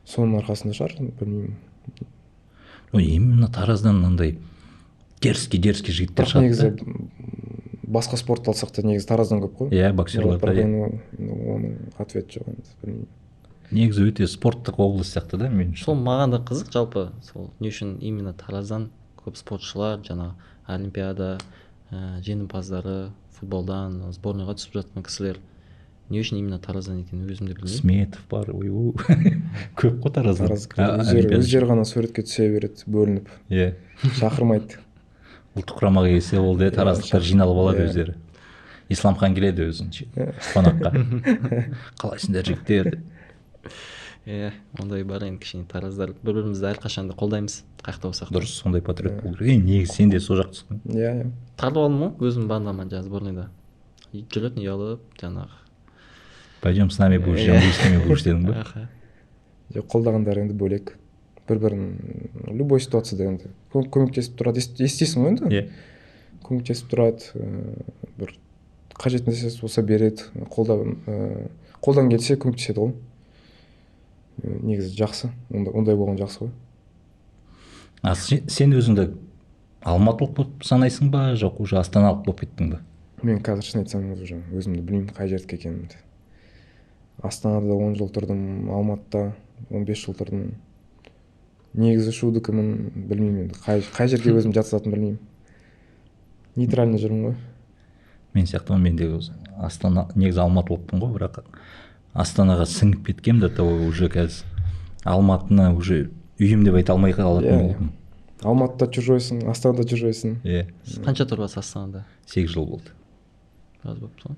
Соның арқасында шығар, білмеймін. Именно Тараздан мынандай дерзкий жігіттер шығады. Негізі басқа спортты алсақ та негізі Тараздан көп қой. Иә, боксерлар да. Оның ответі жоқ енді, білмеймін. Негізі өте спорттық облыс сияқты да мен. Сол маған да қызық жалпы, сол не үшін именно Тараздан көп спортшылар, жаңа олимпиада жеңімпаздары, футболдан сборныйға түсіп жатқан кісілер не үшін именно Тараздан екенін өзім де білмеймін. Сметов бар, ойбу. Көп қой Тараздан. Өздері ғана суретке түсе береді, бөлініп. Иә. Шақырмайды. Ұлттық құрамаға келсе болды, тараздықтар жиналып алады өздері. Исламхан келеді өзінше қонаққа. Қалайсыңдар жігіттер деп. Иә, ондай бар енді кішкене тараздар. Бір-бірімізді әрқашан да қолдаймыз, қаяқта болсақ. Дұрыс, сондай патриот болу керек. Негізі сен де сол жақтысың. Иә, иә. Тартып алдым ғой өзім бандама жаңа сборныйда. Жүретін ұялып жаңағы. Пойдем с нами будешь, я с нами будешь дедің ба? Аха. Жоқ, қолдағандар енді бөлек. Бір-бірін любой ситуацияда енді көмектесіп тұрады. Естисің ғой енді? Иә. Көмектесіп тұрады, бір қажет нәрсесі болса береді, қолдан келсе көмектеседі ғой. Негізі жақсы, ондай болған жақсы ғой. А сен өзіңді алматылық болып санайсың ба, жоқ уже астаналық болып кеттің ба? Мен қазір шын айтсам уже өзімді білмеймін қай жердікі екенімді. Астанада 10 жыл тұрдым, Алматыда 15 жыл тұрдым. Негізі шудікімін, білмеймін енді қай жерге өзім жатсатынын білмеймін. Нейтрально жүрмін ғой. Мен сияқты мен де Астана, негізі алматылықпын ғой, бірақ Астанаға сіңіп кеткем до того уже қазір Алматыны уже үйім деп айта алмай қалатын болдым. Алматыда чужойсың, Астанада чужойсың. Иә. Сіз қанша тұрып жатсыз Астанада? 8 жыл болды. Біраз болыпты ғой.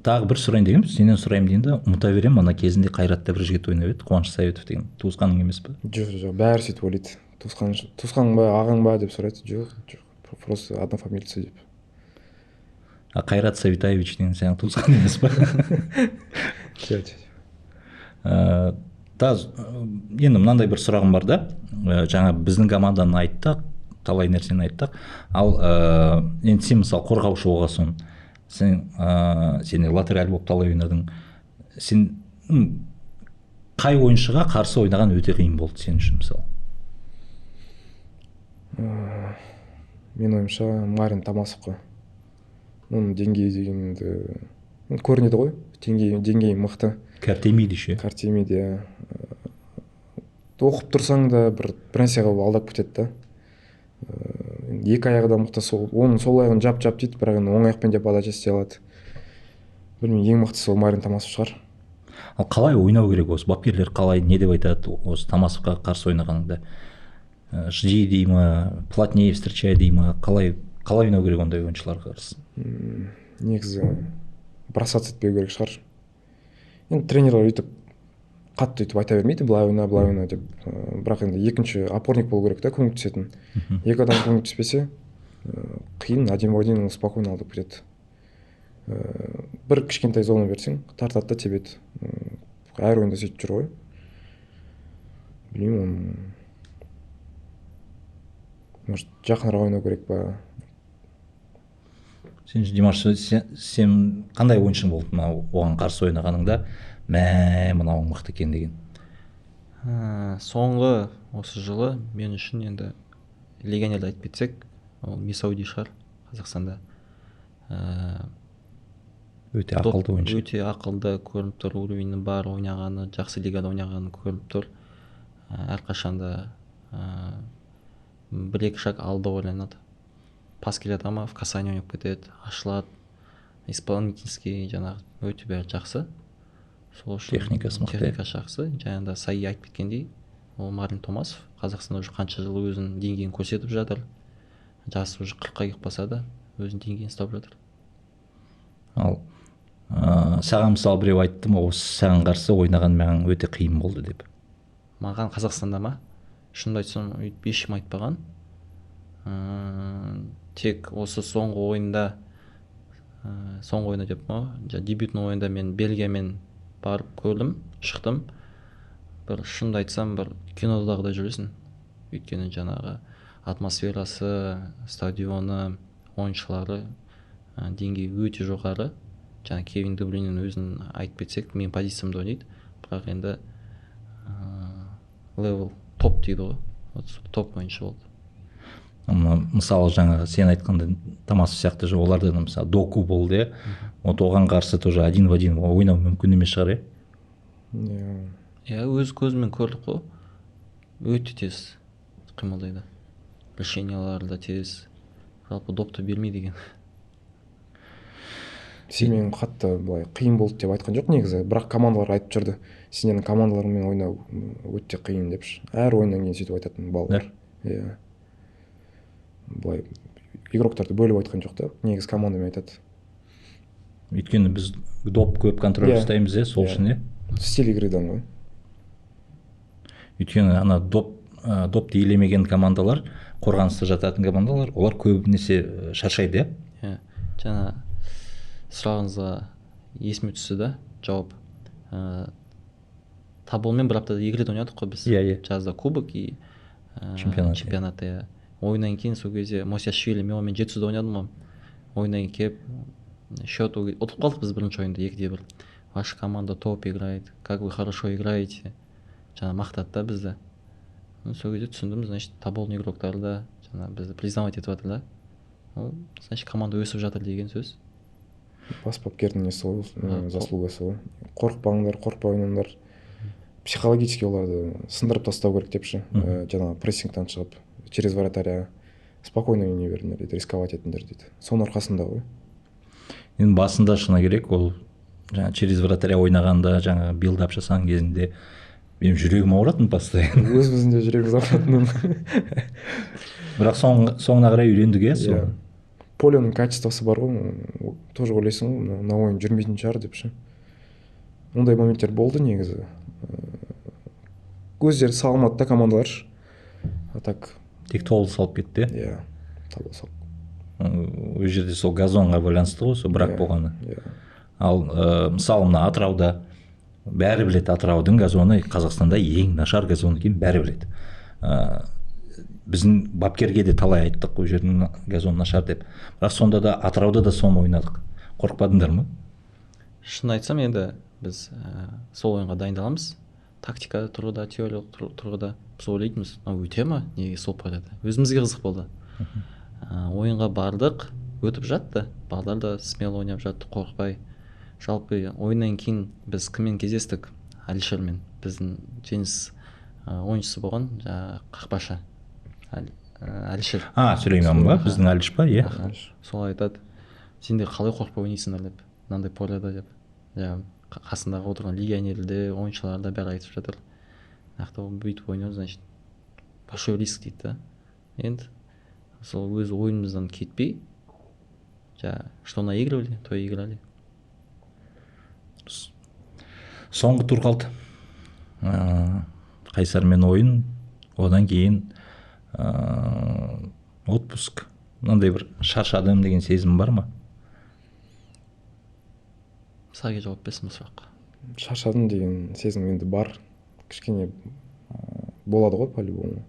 Тағы бір сұрайын дегенмін, сенен сұрайын дегенде ұмыта беремін, ана кезінде Қайратта бір жігіт ойнап еді, Қуаныш Советов деген. Туысқаның емес пе? Жоқ, жоқ, бәрі сөйтіп ойлайды. Туысқаның ба, ағаң ба деп сұрайды. Жоқ, жоқ, просто однофамильцы деп. А Қайрат Савитаевич деген сенің туысқан емес па? Жоқ. Енді мынандай бір сұрағым бар да. Жаңа біздің команданы айттық, талай нәрсені айттық. Ал енді сен мысалы қорғаушы болғасын, сен латераль болып талай ойнадың. Сен қай ойыншыға қарсы ойнаған өте қиын болды сен үшін мысалы? Мен ойымша Марин Томасов қой. Оның деңгейі деген енді көрінеді ғой, деңгейі мықты. Кәртемейді ше. Кәртемейді, иә. Оқып тұрсаң да бір нәрсе қылып алдап кетеді да. Екі аяғы да мықты, сол, оның сол аяғын жап-жап дейді, бірақ енді оң аяқпен де подача істей алады. Білмеймін, ең мықтысы сол Марин Томасов шығар. Ал қалай ойнау керек осы? Бапкерлер қалай, не деп айтады осы Томасовқа қарсы ойнағаныңда? Жди дей ма, плотнее встречай дей ма, қалай ойнау керек ондай ойыншыларға қарсы? Негізі бросаться етпеу керек шығар. Енді тренерлер өйтіп қатты өйтіп айта бермейді, былай ойна, былай ойна деп. Бірақ енді екінші опорник болу керек та, көмектесетін. Екі адам көмектеспесе, қиын, один в один ол спокойно алдап кетеді. Бір кішкентай зона берсең, тартады да тебеді. Әр ойында сөйтіп жүр ғой. Білмеймін, оның может, жақынырақ ойнау керек па? Сен, Димаш, сен қандай ойыншың болды мынау оған қарсы ойнағаныңда? Мынауың мықты екен деген. Соңғы осы жылы мен үшін енді легионерді айтып кетсек, ол Мисауди шығар Қазақстанда. Өте ақылды ойыншы. Өте ақылды, көрініп тұр, уровені бар, ойнағаны, жақсы лигада ойнағаны көрініп тұр. Әрқашанда бір-екі шаг алда ойланады. Пас келеді ама в касание ойнап кетеді, ашылады. Исполнительский жаңағы өте бәрі жақсы. Сол үшін техникасы мықты. Техникасы жақсы. Жаңағыда Саи айтып кеткендей, ол Марин Томасов Қазақстанда уже қанша жыл өзінің деңгейін көрсетіп жатыр. Жасы уже 40-қа келіп қалса да өзінің деңгейін ұстап жатыр. Ал саған мысалы біреу айтты ма, осы саған қарсы ойнаған маған өте қиын болды деп? Маған Қазақстанда ма? Шынымды айтсам, өйтіп ешкім айтпаған. Тек осы соңғы ойында, соңғы ойында деп ма, дебютный ойында мен Бельгиямен Барып көрдім, шықтым. Бір шынымды айтсам, бір кинодағыдай жүресің. Өйткені жаңағы атмосферасы, стадионы, ойыншылары, деңгейі өте жоғары. Жаңа Кевин Де Брюйненің өзін айтып кетсек, мен позициямда ойнайды, бірақ енді level топ дейді ғой, вот сол топ ойыншы болды. Мысалы, жаңағы сен айтқандай, Томасов сияқты же, оларда да, мысалы, Доку болды, иә. Вот оған қарсы тоже один в один ойнау мүмкін емес шығар, иә? Иә. Иә, өз көзіммен көрдік қой, өте тез қимылдайды, решениялары да тез, жалпы допты бермейді екен. Сенімен қатты былай қиын болды деп айтқан жоқ негізі, бірақ командалар айтып жүрді, сендердің командаларыңмен ойнау өте қиын деп ше. Әр ойыннан кейін сөйтіп айтатын балалар, иә. Былай игроктарды бөліп айтқан жоқ та негізі, командамен айтады. Өйткені біз доп көп контроль ұстаймыз, иә, сол үшін, иә. Стиль игрыдан ғой. Өйткені ана доп допты иелемеген командалар, қорғаныста жататын командалар, олар көбінесе шаршайды, иә. Иә, жаңа сұрағыңызға есіме түсті да жауап. Тоболмен бір аптада екі рет ойнадық қой біз. Иә, иә. Жазда кубок и чемпионат, иә. Чемпионат, иә. Ойыннан кейін, сол кезде Мосиашвили, мен онымен Жетісуда ойнадым ғой, ойыннан кейін келіп, счет ұтылып қалдық біз бірінші ойында 2:1. «Ваша команда топ играет, как вы хорошо играете», жаңа мақтады да бізді. Ну, сол кезде түсіндім, значит, Тоболдың игроктары да жаңа бізді признавать етіп жатыр да. Ол значит, команда өсіп жатыр деген сөз. Бас бапкердің несі ғой, заслугасы ғой. Қорықпаңдар, қорықпай ойнаңдар, психологически оларды сындырып тастау керек деп ше. Жаңағы прессингтан шығып, через вратаря спокойно ойнай беріңдер дейді, рисковать етіңдер дейді, соның арқасында ғой. Енді басында, шыны керек, ол жаңа через вратаря ойнағанда, жаңағы билдап жасаған кезінде менің жүрегім ауыратын постоянно. Өзіміздің де жүрегіміз ауыратын. Бірақ соңына қарай үйрендік, иә, сол. Иә, поленің качествосы бар ғой, тоже ойлайсың ғой, мына ойын жүрмейтін шығар деп ше. Ондай моменттер болды негізі. Өздері салмады да командалар ше. А так Тек Тобол салып кетті, иә. Иә, Тобол салып. Ол жерде сол газонға байланысты ғой сол брак болғаны. Иә. Ал мысалы, мына Атырауда бәрі біледі, Атыраудың газоны Қазақстанда ең нашар газон екенін бәрі біледі. Біздің бапкерге де талай айттық, ол жердің газоны нашар деп, бірақ сонда да Атырауда да соны ойнадық. Қорықпадыңдар ма? Шын айтсам, енді біз сол ойынға дайындаламыз тактика тұрғыда, теориялық тұрғыда. Біз ойлайтынбыз, мынау өте ма, неге сол поляда, өзімізге қызық болды. Ойынға бардық, өтіп жатты, балалар да смело ойнап жатты, қорықпай. Жалпы ойыннан кейін біз кіммен кездестік? Әлішермен, біздің Жеңіс ойыншысы болған, жаңағы қақпашы Әлішер. А, Сүлейман ба? Біздің Әліш па, иә? Аха. Сол айтады, сендер қалай қорықпай ойнайсыңдар деп, мынандай поляда деп. Жаңағы қасындағы отырған легионерлер де, ойыншылар да, бәрі айтып жатыр, мына бүйтіп ойнау, значит, большой риск дейді да. Енді сол өз ойынымыздан кетпей, жаңағы что наигрывали, то и играли. Соңғы тур қалды, Қайсармен ойын, одан кейін отпуск. Мынандай бір шаршадым деген сезім бар ма? Саги жауап берсін бұл сұраққа. Шаршадым деген сезім енді бар кішкене, болады ғой по любому.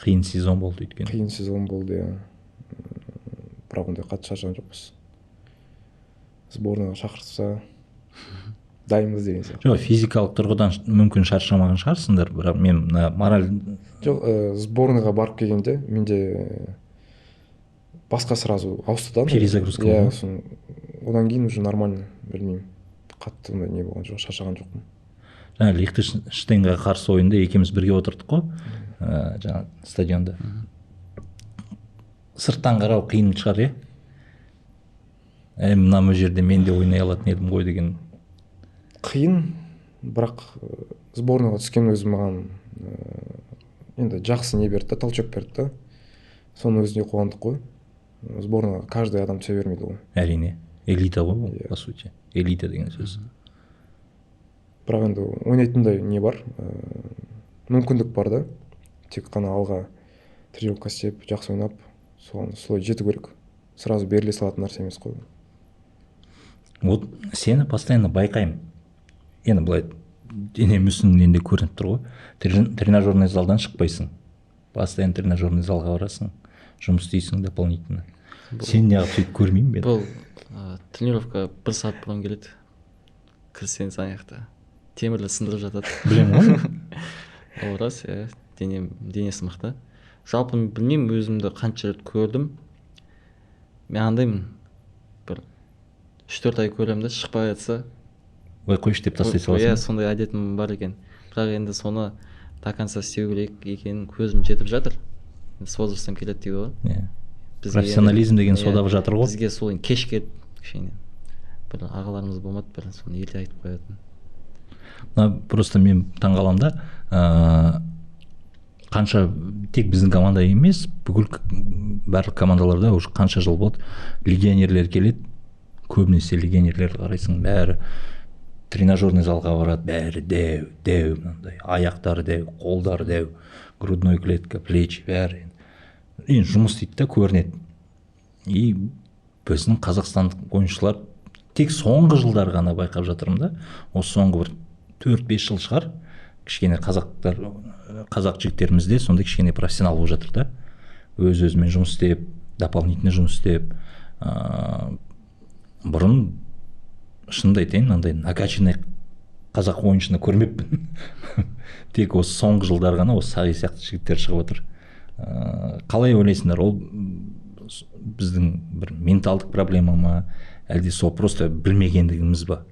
Қиын сезон болды өйткені. Қиын сезон болды, иә. Бірақ ондай қатты шаршаған жоқпыз, сборныйға шақыртса, дайынбыз деген сияқты. Жоқ, физикалық тұрғыдан мүмкін шаршамаған шығарсыңдар, бірақ мен мына мораль. Жоқ, сборныйға барып келгенде менде басқа сразу ауысты да. Перезагрузка иә болды ма? Сосын одан кейін уже нормально, білмеймін, қатты ондай не болған жоқ, шаршаған жоқпын. Жаңа Лихтенштейнға қарсы ойында екеуміз бірге отырдық қой, жаңа стадионда. Сырттан қарау қиын шығар, иә, мына жерде мен де ойнай алатын едім ғой деген. Қиын, бірақ сборныйға түскен өзі маған енді жақсы не берді да, толчок берді да. Соның өзіне қуандық қой. Сборныйға каждый адам түсе бермейді ғой. Әрине, элита ғой бұл. Иә. По сути, элита деген сөз. Бірақ енді ойнайтындай не бар, мүмкіндік бар да, тек қана алға тренировка істеп, жақсы ойнап, соған солай жету керек. Сразу беріле салатын нәрсе емес қой. Вот сені постоянно байқаймын. Енді былай дене мүсініңнен де көрініп тұр ғой. Тренажерный залдан шықпайсың. Постоянно тренажерный залға барасың, жұмыс істейсің дополнительно. Сен неғып сөйтіп көрмеймін мен? Бұл тренировка бір сағат бұрын келеді. Кірсең аяқта темірді сындырып жатады. Білемін ғой. Ол рас, иә, денесі мықты. Жалпы білмеймін, өзімді қанша рет көрдім. Мен андаймын, бір 3-4 ай көремін де, шықпай жатса, ой қойшы деп тастай саласың. Иә, сондай әдетім бар екен. Бірақ енді соны до конца істеу керек екенін көзім жетіп жатыр. С возрастом келеді дейді ғой. Иә. Профессионализм деген сода жатыр ғой. Бізге сол кеш келді кішкене. Бір ағаларымыз болмады, бір соны ерте айтып қоятын. Мына просто мен таңғаламын да, қанша тек біздің команда емес, бүкіл барлық командаларда уже қанша жыл болды, легионерлер келеді, көбінесе легионерлерді қарайсың, бәрі тренажерный залға барады, бәрі дәу, дәу, мынандай, аяқтары дәу, қолдары дәу, грудной клетка, плечи, бәрі. Енді жұмыс істейді да көрінеді. И біздің қазақстандық ойыншылар тек соңғы жылдары ғана байқап жатырмын да, осы соңғы бір 4-5 жыл шығар, кішкене қазақ жігіттерімізде сондай кішкене профессионал болып жатыр да. Өз-өзімен жұмыс істеп, дополнительно жұмыс істеп, бұрын шынымды айтайын, мынандай накачанный қазақ ойыншыны көрмеппін. Тек осы соңғы жылдар ғана осы Сағи сияқты жігіттер шығып отыр. Қалай ойлайсыңдар, ол біздің бір менталдық проблема ма, әлде сол просто білмегендігіміз ба?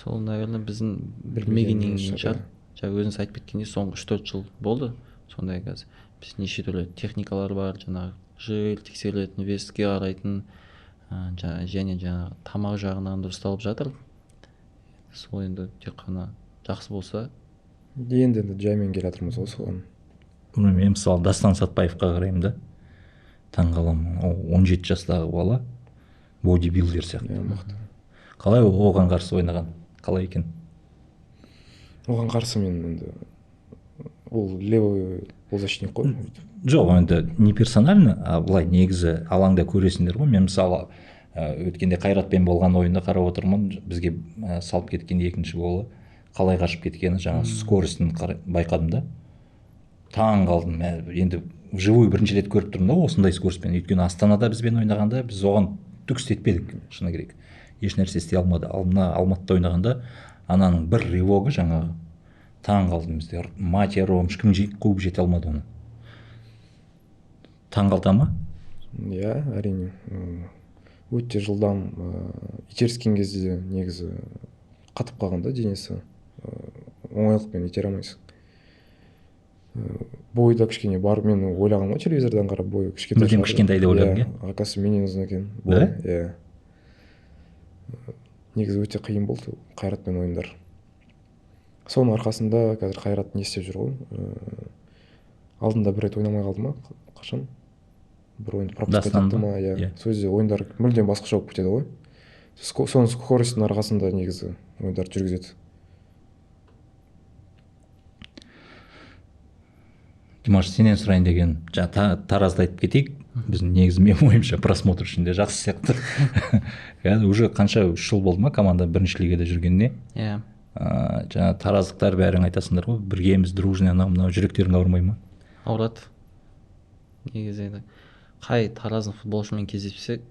Сол, наверное, біздің білмегеннен кейін шығар. Жаңа өзіңіз айтып кеткендей, соңғы 3-4 жыл болды. Сондай қазір біз неше түрлі техникалар бар, жаңағы жир тексерілетін, веске қарайтын, және жаңағы тамақ жағынан дұрысталып жатыр. Сол енді тек қана жақсы болса. Енді жаймен келе жатырмыз ғой соған. Мен мысалы Дастан Сатпаевқа қараймын да, таңғаламын. Ол 17 жастағы бала бодибилдер сияқты. Мықты. Қалай оған қарсы ойнаған? Қалай екен? Оған қарсы мен енді ол левый полузащитник қой. Жоқ, енді не персонально, а былай негізі алаңда көресіңдер ғой. Мен мысалы өткенде Қайратпен болған ойында қарап отырмын, бізге салып кеткен екінші голы қалай қашып кеткені, жаңа скоростін байқадым да. Таң қалдым. Енді вживую бірінші рет көріп тұрмын да осындай скоростьпен. Өйткені Астанада бізбен ойнағанда біз оған түк істетпедік, шыны керек. Еш нәрсе істей алмады. Ал мына Алматыда ойнағанда ананың бір рывогы жаңағы таң қалдым бізде. Матия Ром ешкім қуып жете алмады оны. Таң қалта ма? Иә, әрине. Өте жылдам итеріскен кезде негізі қатып қалған да денесі. Оңайлықпен итере алмайсың. Бойы да кішкене бар, мен ойлағанмын ғой телевизордан қарап, бойы кішкентай. Мүлдем кішкентай деп ойладың, иә? Оказывается, менен ұзын екен. Да? Иә. Негізі өте қиын болды Қайратпен ойындар. Соның арқасында қазір Қайрат не істеп жүр ғой? Алдында бір рет ойнамай қалды ма? Қашан? Бір ойынды пропуск етті ма? Иә. Сол кезде ойындар мүлдем басқаша болып кетеді ғой. Соның скоростінің арқасында негізі ойындарды жүргізеді. Димаш, сенен сұрайын деген, жаңа Таразды айтып кетейік. Біздің негізі менің ойымша просмотр үшін де жақсы сияқты. Қазір уже қанша 3 жыл болды ма команда бірінші лигада жүргеніне? Иә. Жаңа тараздықтар бәрің айтасыңдар ғой, біргеміз, дружный, анау мынау, жүректерің ауырмай ма? Ауырады. Негізі енді қай Тараздың футболшымен кездессек,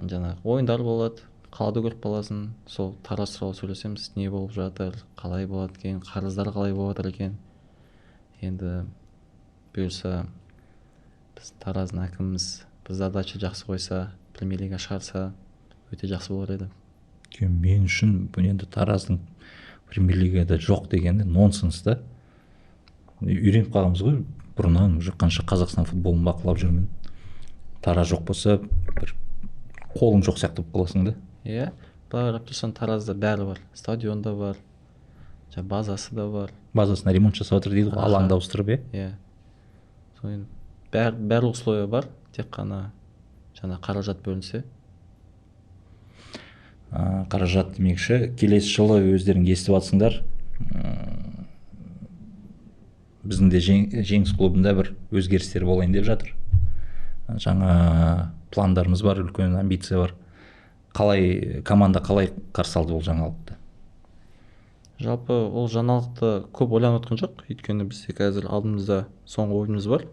жаңағы ойындар болады, қалада көріп қаласың, сол Тараз туралы сөйлесеміз, не болып жатыр, қалай болады екен, қарыздар қалай болып жатыр екен. Енді бұйырса біз Тараздың әкіміміз бір задача жақсы қойса, премьер-лига шығарса, өте жақсы болар еді. Мен үшін бұл енді Тараздың премьер-лигада жоқ дегенде нонсенс да. Үйреніп қалғанбыз ғой, бұрыннан уже қанша Қазақстан футболын бақылап жүрмін. Тараз жоқ болса, бір қолың жоқ сияқты болып қаласың да. Иә, былай қарап тұрсаң Таразда бәрі бар, стадион да бар, базасы да бар. Базасына ремонт жасап жатыр дейді ғой, алаңды ауыстырып, иә? Иә. Сол енді барлық условия бар, тек қана жаңа қаражат бөлінсе. Қаражат демекші, келесі жылы өздерің естіп жатсыңдар, біздің де Жеңіс клубында бір өзгерістер болайын деп жатыр. Жаңа пландарымыз бар, үлкен амбиция бар. Қалай команда қалай қарсы алды ол жаңалықты? Жалпы ол жаңалықты көп ойланып отқан жоқ, өйткені бізде қазір алдымызда соңғы ойынымыз бар.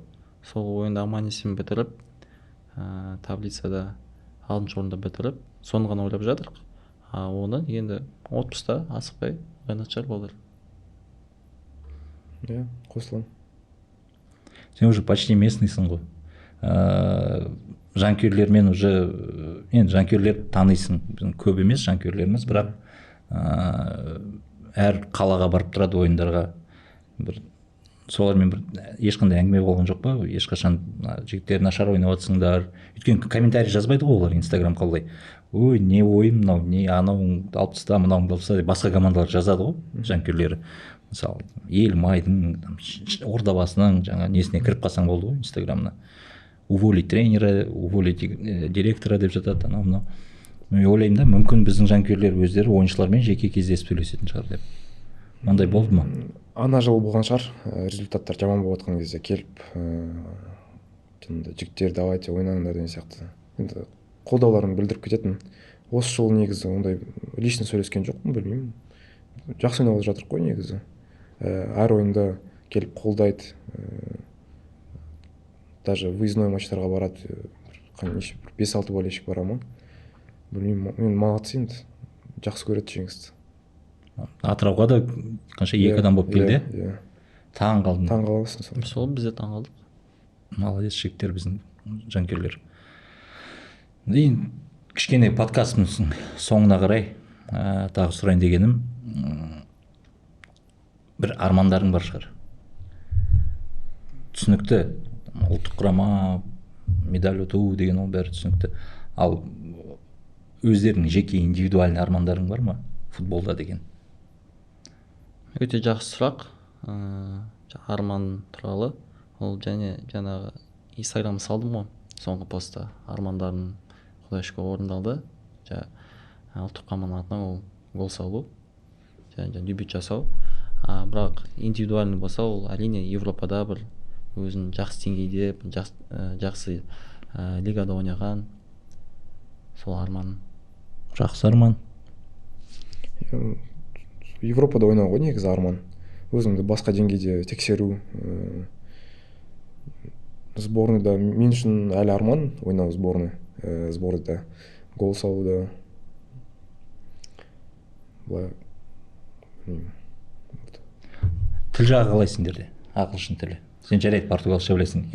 Сол ойынды аман есен бітіріп, таблицада 6-шы орында бітіріп, соны ғана ойлап жатырық. А оны енді отпускта асықпай ойланатын шығар балалар. Иә, қосыламын. Сен уже почти местныйсың ғой. Жанкүйерлермен уже, енді жанкүйерлер танисың, біздің көп емес жанкүйерлеріміз, бірақ әр қалаға барып тұрады ойындарға. Бір солармен бір ешқандай әңгіме болған жоқ па? Ешқашан жігіттер нашар ойнап жатсыңдар. Өйткені комментарий жазбайды ғой олар Инстаграм қалай. Ой, не ойын мынау, не анауыңды алып таста, мынауыңды алып таста деп басқа командалар жазады ғой жанкүйерлері. Мысалы, Елімайдың, Ордабасының жаңа несіне кіріп қалсаң болды ғой Инстаграмына. Уволить тренера, уволить директора деп жатады, анау мынау. Мен ойлаймын да, мүмкін біздің жанкүйерлер өздері ойыншылармен жеке кездесіп сөйлесетін шығар деп. Ондай болды ма? Ана жылы болған шығар, результаттар жаман болып жатқан кезде келіп, жаңағыдай жігіттер давайте ойнаңдар деген сияқты. Енді қолдауларын білдіріп кететін. Осы жылы негізі ондай лично сөйлескен жоқпын, білмеймін. Жақсы ойнап жатырық қой негізі. Әр ойында келіп қолдайды. Даже выездной матчтарға барады, неше 5-6 болельщик бара ма? Білмеймін, мен молодцы енді, жақсы көреді жеңісті. Атырауға да қанша 2 адам болып келді, иә? Таң қалдым. Таң қаласың сол. Сол біз де таң қалдық. Молодец жігіттер, біздің жанкүйерлер. Енді кішкене подкастымыздың соңына қарай тағы сұрайын дегенім, бір армандарың бар шығар. Түсінікті, ұлттық құрама, медаль ұту деген ол бәрі түсінікті. Ал өздерінің жеке индивидуальный армандарың бар ма футболда деген? Өте жақсы сұрақ. Арман туралы. Ол және жаңағы Инстаграмға салдым ғой соңғы постта. Армандарым Құдай шүкір орындалды. Ұлттық құраманың атынан ол гол салу, және дебют жасау. Бірақ индивидуальный болса, ол әрине Европада бір өзін жақсы деңгейде, жақсы лигада ойнаған сол арман. Жақсы арман. Европада ойнау ғой негізі арман. Өзіңді басқа деңгейде тексеру. Сборныйда мен үшін әлі арман ойнау сборный. Сборныйда гол салуда. Былай. Тіл жағы қалай сендерде? Ағылшын тілі. Сен жарайды португалша білесің.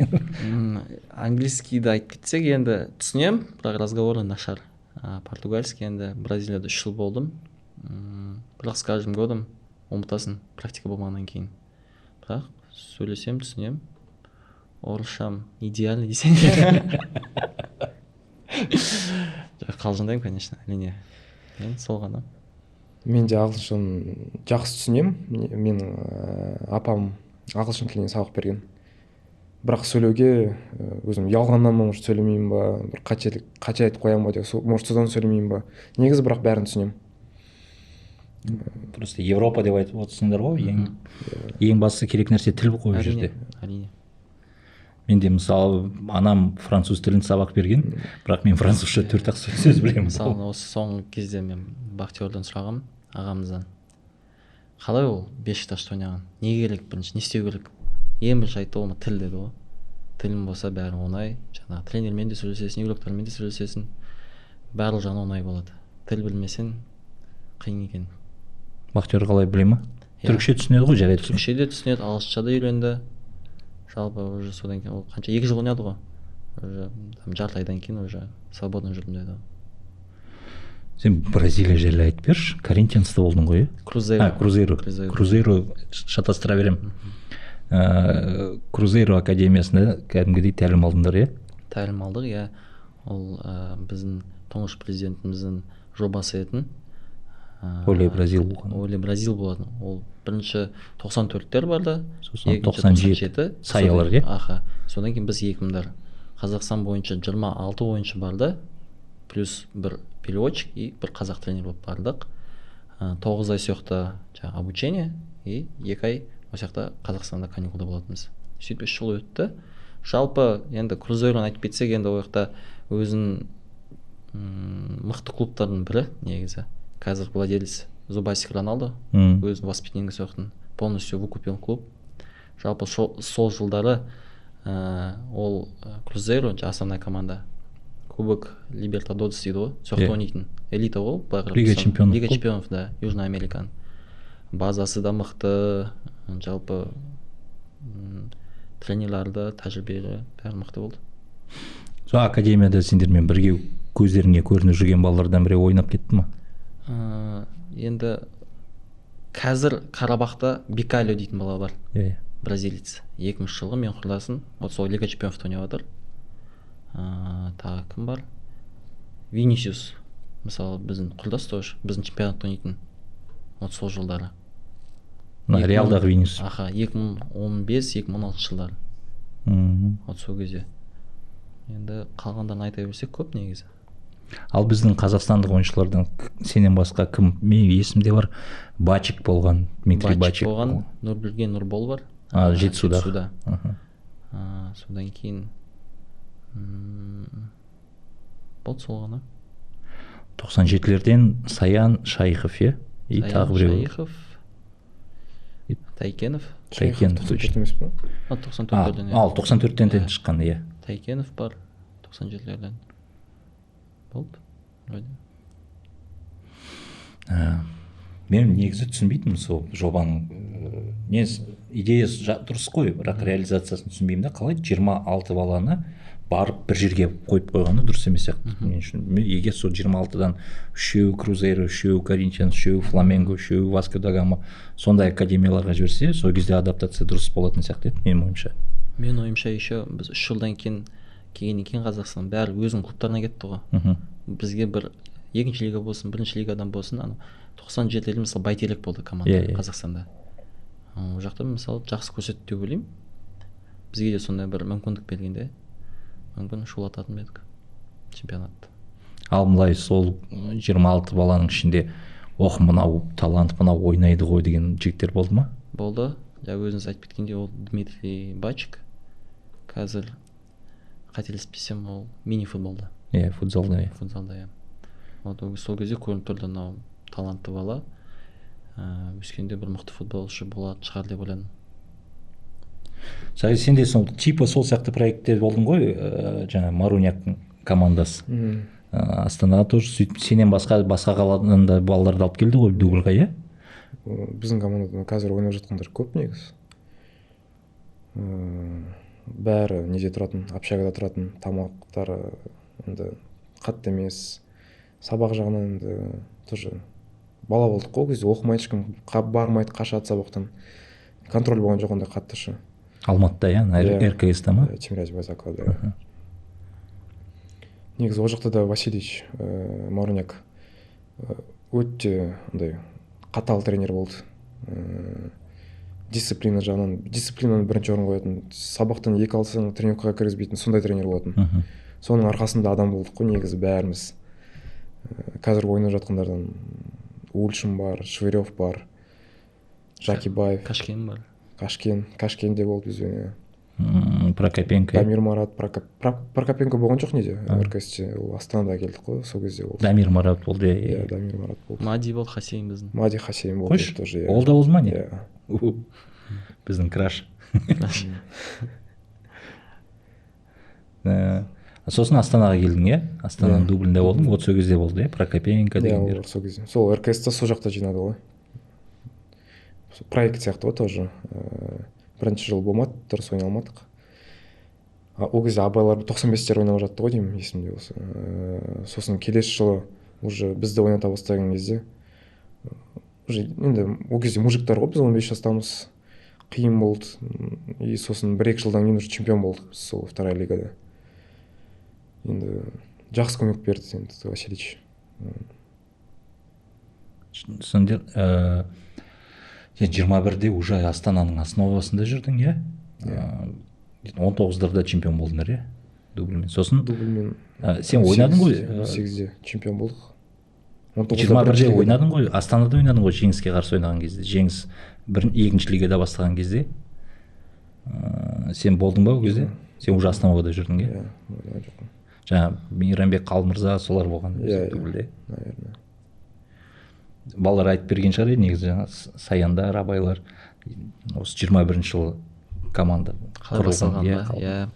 Английскийді айтып кетсек, енді түсінемін, бірақ разговоры нашар. Португальский енді Бразилияда 3 жыл болдым. Бірақ с каждым годом ұмытасың, практика болмағаннан кейін. Бірақ сөйлесем, түсінемін. Орысшам идеальный десең. Қалжыңдаймын, конечно, әрине. Мен сол ғана. Мен де ағылшын жақсы түсінемін. Менің апам ағылшын тілінен сабақ берген. Бірақ сөйлеуге өзім ұялғаннан ба, может сөйлемеймін ба, бір қателік қате айтып қоямын ба деп, может содан сөйлемеймін ба. Негізі бірақ бәрін түсінемін. Просто Европа деп айтып отырсыңдар ғой, ең бастысы керек нәрсе тіл ғой ол жерде. Әрине. Мен де мысалы анам француз тілін сабақ берген, бірақ мен французша 4-ақ сөз білемін. Мысалы осы соңғы кезде мен Бақтиярдан сұрағам, ағамыздан. Қалай ол Бешикташта ойнаған? Не керек бірінші, не істеу керек? Ең бірінші айтты ол тіл деді ғой. Тілім болса бәрі оңай. Жаңағы тренермен де сөйлесесің, игроктармен де сөйлесесің. Барлық жағынан оңай болады. Тіл білмесең қиын екен. Бақтияр қалай біле ма? Түрікше түсінеді ғой, жарайды. Түрікше де түсінеді, ағылшынша да үйренді. Жалпы уже содан кейін ол қанша 2 жыл ойнады ғой. Уже там жарты айдан кейін уже свободно жүрдім деді. Сен Бразилия жайлы айтып берші. Коринтианста болдың ғой, иә? Крузейро. Крузейро. Крузейро шатастыра беремін. Крузейро академиясында кәдімгідей тәлім алдыңдар, иә? Тәлім алдық, иә. Ол біздің тұңғыш президентіміздің жобасы етін. Оле Бразил болған. Оле Бразил болатын. Ол бірінші 94-тер барды, сосын 97 саялар, иә? Аха. Содан кейін біз 2000-дар. Қазақстан бойынша 26 ойыншы барды, плюс бір переводчик и бір қазақ тренер болып бардық. 9 ай соқта жаңа обучение и 2 ай ол жақта Қазақстанда каникулда болатынбыз. Сөйтіп 3 жыл өтті. Жалпы енді Крузейроны айтып кетсек, енді ол жақта өзінің мықты клубтардың бірі негізі. Қазір владелец Зубасик Роналдо, өзінің воспитаннигі соқтың, полностью выкупил клуб. Жалпы сол жылдары ол Крузейро, основная команда, Кубок Либертадорес дейді ғой, сол жақта ойнайтын элита ғой, былай қарап Лига тұрсаң. чемпионов Лига қой. чемпионов, да, Южный Американың. Базасы да мықты, жалпы тренерлары да тәжірибелі, бәрі мықты болды. Сол академияда сендермен бірге көздеріңе көрініп жүрген балалардан біреу ойнап кетті ма? Енді қазір Қарабақта Бикалио дейтін бала бар. Иә, иә. Бразилец. 2000 жылғы, мен құрдасым. Вот сол Лига чемпионовта ойнап жатыр. Тағы кім бар? Винисиус. Мысалы, біздің құрдас тоже, біздің чемпионатта ойнайтын. Вот сол жылдары. Мына Реалдағы Винисиус. Аха, 2015-2016 жылдары. Вот сол кезде. Енді қалғандарын айта берсек көп негізі. Ал біздің қазақстандық ойыншылардан сенен басқа кім? Мен есімде бар, Бачик болған, Дмитрий Бачик болған, Нұрбілген Нұрбол бар. Жетісуда. Жетісуда. Содан кейін болды сол ғана. 97-лерден Саян Шайхов, иә? И тағы біреу. Шайхов, Тайкенов. Тайкенов, точно. Емес пе? 94-лерден. Ал 94-тен шыққан, иә. Тайкенов бар, 97-лерден. Болды, вроде. Мен негізі түсінбейтінмін сол жобаның несі, идеясы дұрыс қой, бірақ реализациясын түсінбеймін да, қалай 26 баланы барып бір жерге қойып қойғаны дұрыс емес сияқты. Мен үшін, егер сол 26-дан 3-еуі Крузейро, 3-еуі Коринтианс, 3-еуі Фламенго, 3-еуі Васко да Гама, сондай академияларға жіберсе, сол кезде адаптация дұрыс болатын сияқты еді, менің ойымша. Менің ойымша, еще біз 3 жылдан кейін келгеннен кейін Қазақстан бәрі өзінің клубтарына кетті ғой. Бізге бір екінші лига болсын, бірінші лигадан болсын, анау 97-лерде мысалы Бәйтерек болды команда Қазақстанда. Ол жақта мысалы жақсы көрсетті деп ойлаймын. Бізге де сондай бір мүмкіндік бергенде мүмкін шулататын ба едік чемпионатты. Ал былай сол 26 баланың ішінде ох, мынау талант, мынау ойнайды ғой деген жігіттер болды ма? Болды. Жаңа өзіңіз айтып кеткендей, ол Дмитрий Бачик. Қазір қателеспесем, ол мини футболда. Иә, футзалда, иә. Футзалда, иә. Вот сол кезде көрініп тұрды, мынау талантты бала. Өскенде бір мықты футболшы болады шығар деп ойладым. Сен де сол типа сол сияқты проектте болдың ғой, жаңа Маруняктың командасы. Астанаға тоже сөйтіп сенен басқа қаладан да балаларды алып келді ғой дубльға, иә? Біздің командада қазір ойнап жатқандар көп негізі. Бәрі неде тұратын, общагада тұратын, тамақтары енді қатты емес. Сабақ жағынан енді тоже бала болдық қой, ол кезде оқымайды ешкім, бармайды, қашады сабақтан. Контроль болған жоқ ондай қатты шы. Алматыда, иә, РКС-та ма? Тимирязев Байзақовада. Негізі ол жақта да Васильевич Маруняк өте андай қатал тренер болды. Дисциплина жағынан, дисциплинаны бірінші орын қоятын, сабақтан 2 алсаң тренировкаға кіргізбейтін сондай тренер болатын. Соның арқасында адам болдық қой негізі бәріміз. Қазір ойнап жатқандардан Ульшин бар, Швырев бар, Жакибаев, Кашкен бар. Кашкен де болды бізбен. Прокопенко. Дамир Марат, Прокопенко болған жоқ неде? РКС-те, ол Астанада келдік қой, сол кезде болды. Дамир Марат болды. Иә, Дамир Марат болды. Мади болды, Хасейн біздің. Мади Хасейн болды тоже. Ол да болды ма не? Біздің краш. Сосын Астанаға келдің, иә? Астананың дублінде болдың, вот сол кезде болды, иә? Прокопенко дегендер. Иә, сол кезде. Сол РКС-та сол жақта жинады ғой. Проект сияқты ғой тоже. Бірінші жыл болмады, дұрыс ойнай алмадық. Ол кезде абайлар 95-тер ойнап жатты ғой деймін, есімде болса. Сосын келесі жылы уже бізді ойната бастаған кезде уже енді ол кезде мужиктар ғой, біз 15 жастамыз, қиын болды. И сосын 1-2 жылдан кейін уже чемпион болдық біз сол вторая лигада. Енді жақсы көмек берді енді Васильевич. Сендер сен 21-де уже Астананың основасында жүрдің, иә? 19-дарда чемпион болдыңдар, иә? Дубльмен. Сосын дубльмен. Сен ойнадың ғой? 8-де чемпион болдық. 21-де ойнадың ғой, Астанада ойнадың ғой, Жеңіске қарсы ойнаған кезде. Жеңіс екінші лигада бастаған кезде. Сен болдың ба ол кезде? Сен уже Астанада жүрдің, иә? Иә, ойнаған жоқпын. Жаңа Мейрамбек Қалмырза солар болған дубльде. Наверное. Балалар айтып берген шығар негізі, жаңа Саяндар, Абайлар. Осы 21 жылы команда құрылған, иә.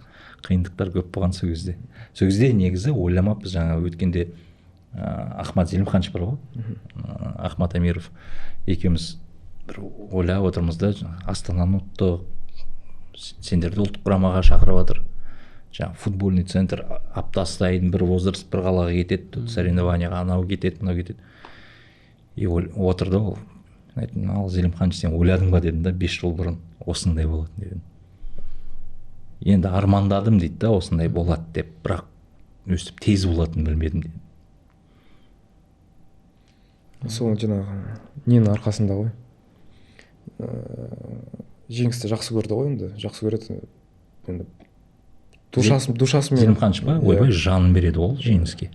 Қиындықтар көп болған сол кезде. Сол кезде негізі ойламаппыз, жаңа өткенде Ахмат Зелимханович бар ғой, Ахмат Амиров екеуміз бір ойлап отырмыз да, Астананы ұттық, сендерді ұлттық құрамаға шақырып жатыр. Жаңа футбольный центр апта сайын бір возраст бір қалаға кетеді, соревнованияға анау кетеді, мынау кетеді. И отырды ол. Мен айттым, ал Зелимханович, сен ойладың ба дедім да, 5 жыл бұрын осындай болатын дедім. Енді армандадым дейді да, осындай болады деп, бірақ өстіп тез болатынын білмедім дедім. Сол жаңағы ненің арқасында ғой. Жеңісті жақсы көрді ғой енді, жақсы көреді. Енді душасымен Зелимханович па? Ойбай, жанын береді ол жеңіске.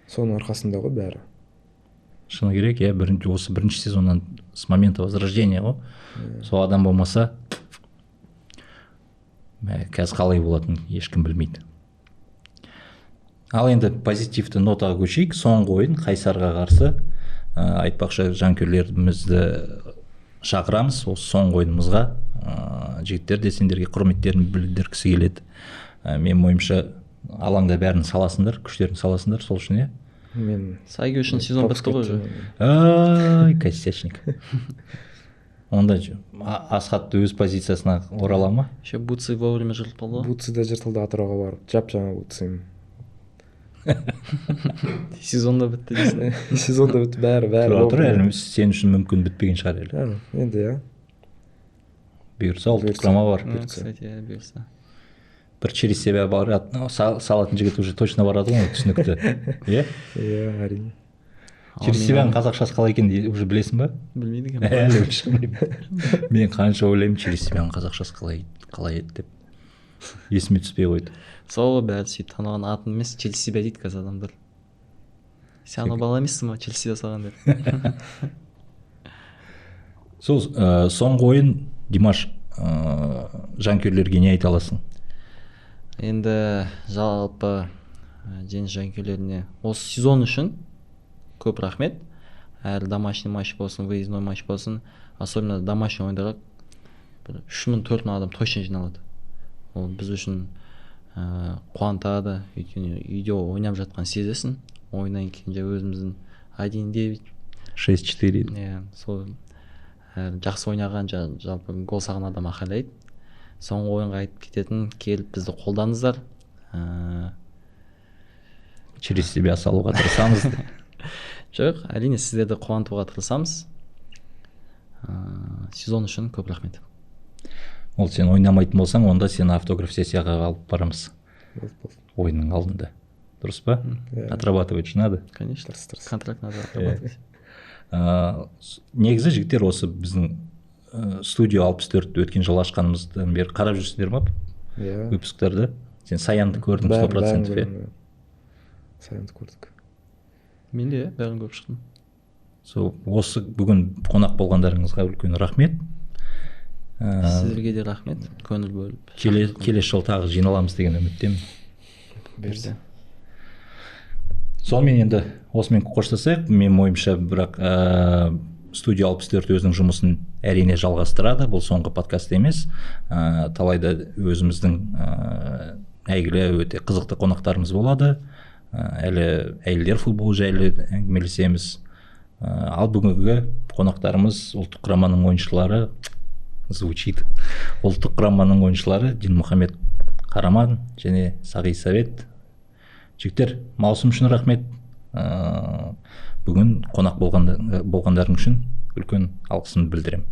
Соның арқасында ғой бәрі. Шыны керек, иә, осы бірінші сезоннан с момента возрождения ғой. Сол адам болмаса, қазір қалай болатынын ешкім білмейді. Ал енді позитивті нотаға көшейік. Соңғы ойын Қайсарға қарсы. Айтпақшы, жанкүйерлерімізді шақырамыз осы соңғы ойынымызға. Жігіттер де сендерге құрметтерін білдіргісі келеді. Менің ойымша, алаңда бәрін саласыңдар, күштерін саласыңдар, сол үшін, иә? Мен Сайги үшін сезон бітті ғой уже. Ай, косячник. Онда Асхат өз позициясына орала ма? Еще бутсы вовремя жыртылды ғой. Бутсы да жыртылды, Атырауға барып, жап-жаңа бутсым. Сезон да бітті дейсің. Сезон да бітті, бәрі. Тұра, әлі сен үшін мүмкін бітпеген шығар әлі. Енді, иә. Бұйырса, ұлттық құрама бар. Кстати, бұйырса. Бір через себя барады, салатын жігіт уже точно барады ғой, түсінікті. Иә? Иә, әрине. Через себяның қазақшасы қалай екен уже білесің ба? Білмейді екенмін. Әлі білмеймін. Мен қанша ойлаймын, через себяның қазақшасы қалай еді деп. Есіме түспей қойды. Сол бәрі сөйтіп таныған атын емес, через себя дейді қазір адамдар. Сен анау бала емессің ба, через себя салған деп. Сол соңғы ойын, Димаш, жанкүйерлерге не айта аласың? Енді жалпы Жеңіс жанкүйерлеріне осы сезон үшін көп рахмет. Әр домашний матч болсын, выездной матч болсын, особенно домашний ойындарға бір 3000-4000 адам точно жиналады. Ол біз үшін қуантады, өйткені үйде ойнап жатқан сезесің. Ойыннан кейін же өзіміздің 1-9 6-4. Иә, сол жақсы ойнаған, жалпы гол салған адам ақылайды. Соңғы ойынға айтып кететін, келіп бізді қолдаңыздар. Через себя салуға тырысамыз. Жоқ, әрине сіздерді қуантуға тырысамыз. Сезон үшін көп рахмет. Ол сен ойнамайтын болсаң, онда сені автограф сессияға алып барамыз. Ойынның алдында. Дұрыс па? Отрабатывать же надо. Конечно. Контракт надо отрабатывать. Негізі жігіттер, осы біздің студия 64 өткен жылы ашқанымыздан бері қарап жүрсіңдер ма? Иә. Выпусктарды. Сен Саянды көрдің 100%, иә? Саянды көрдік. Мен де, бәрін көріп шықтым. Сол, осы бүгін қонақ болғандарыңызға үлкен рахмет. Сіздерге де рахмет, көңіл бөліп. Келесі жыл тағы жиналамыз деген үміттемін. Бұйырса. Сонымен енді осымен қоштасайық. Менің ойымша, бірақ студия 64 өзінің жұмысын әрине жалғастырады. Бұл соңғы подкаст емес. Талайда өзіміздің әйгілі өте қызықты қонақтарымыз болады. Әлі әйелдер футболы жайлы әңгімелесеміз. Ал бүгінгі қонақтарымыз ұлттық құраманың ойыншылары, звучит. Ұлттық құраманың ойыншылары Динмұхамед Қараман және Сағи Совет. Жігіттер, маусым үшін рахмет. Бүгін қонақ болғандарың үшін үлкен алғысымды білдіремін.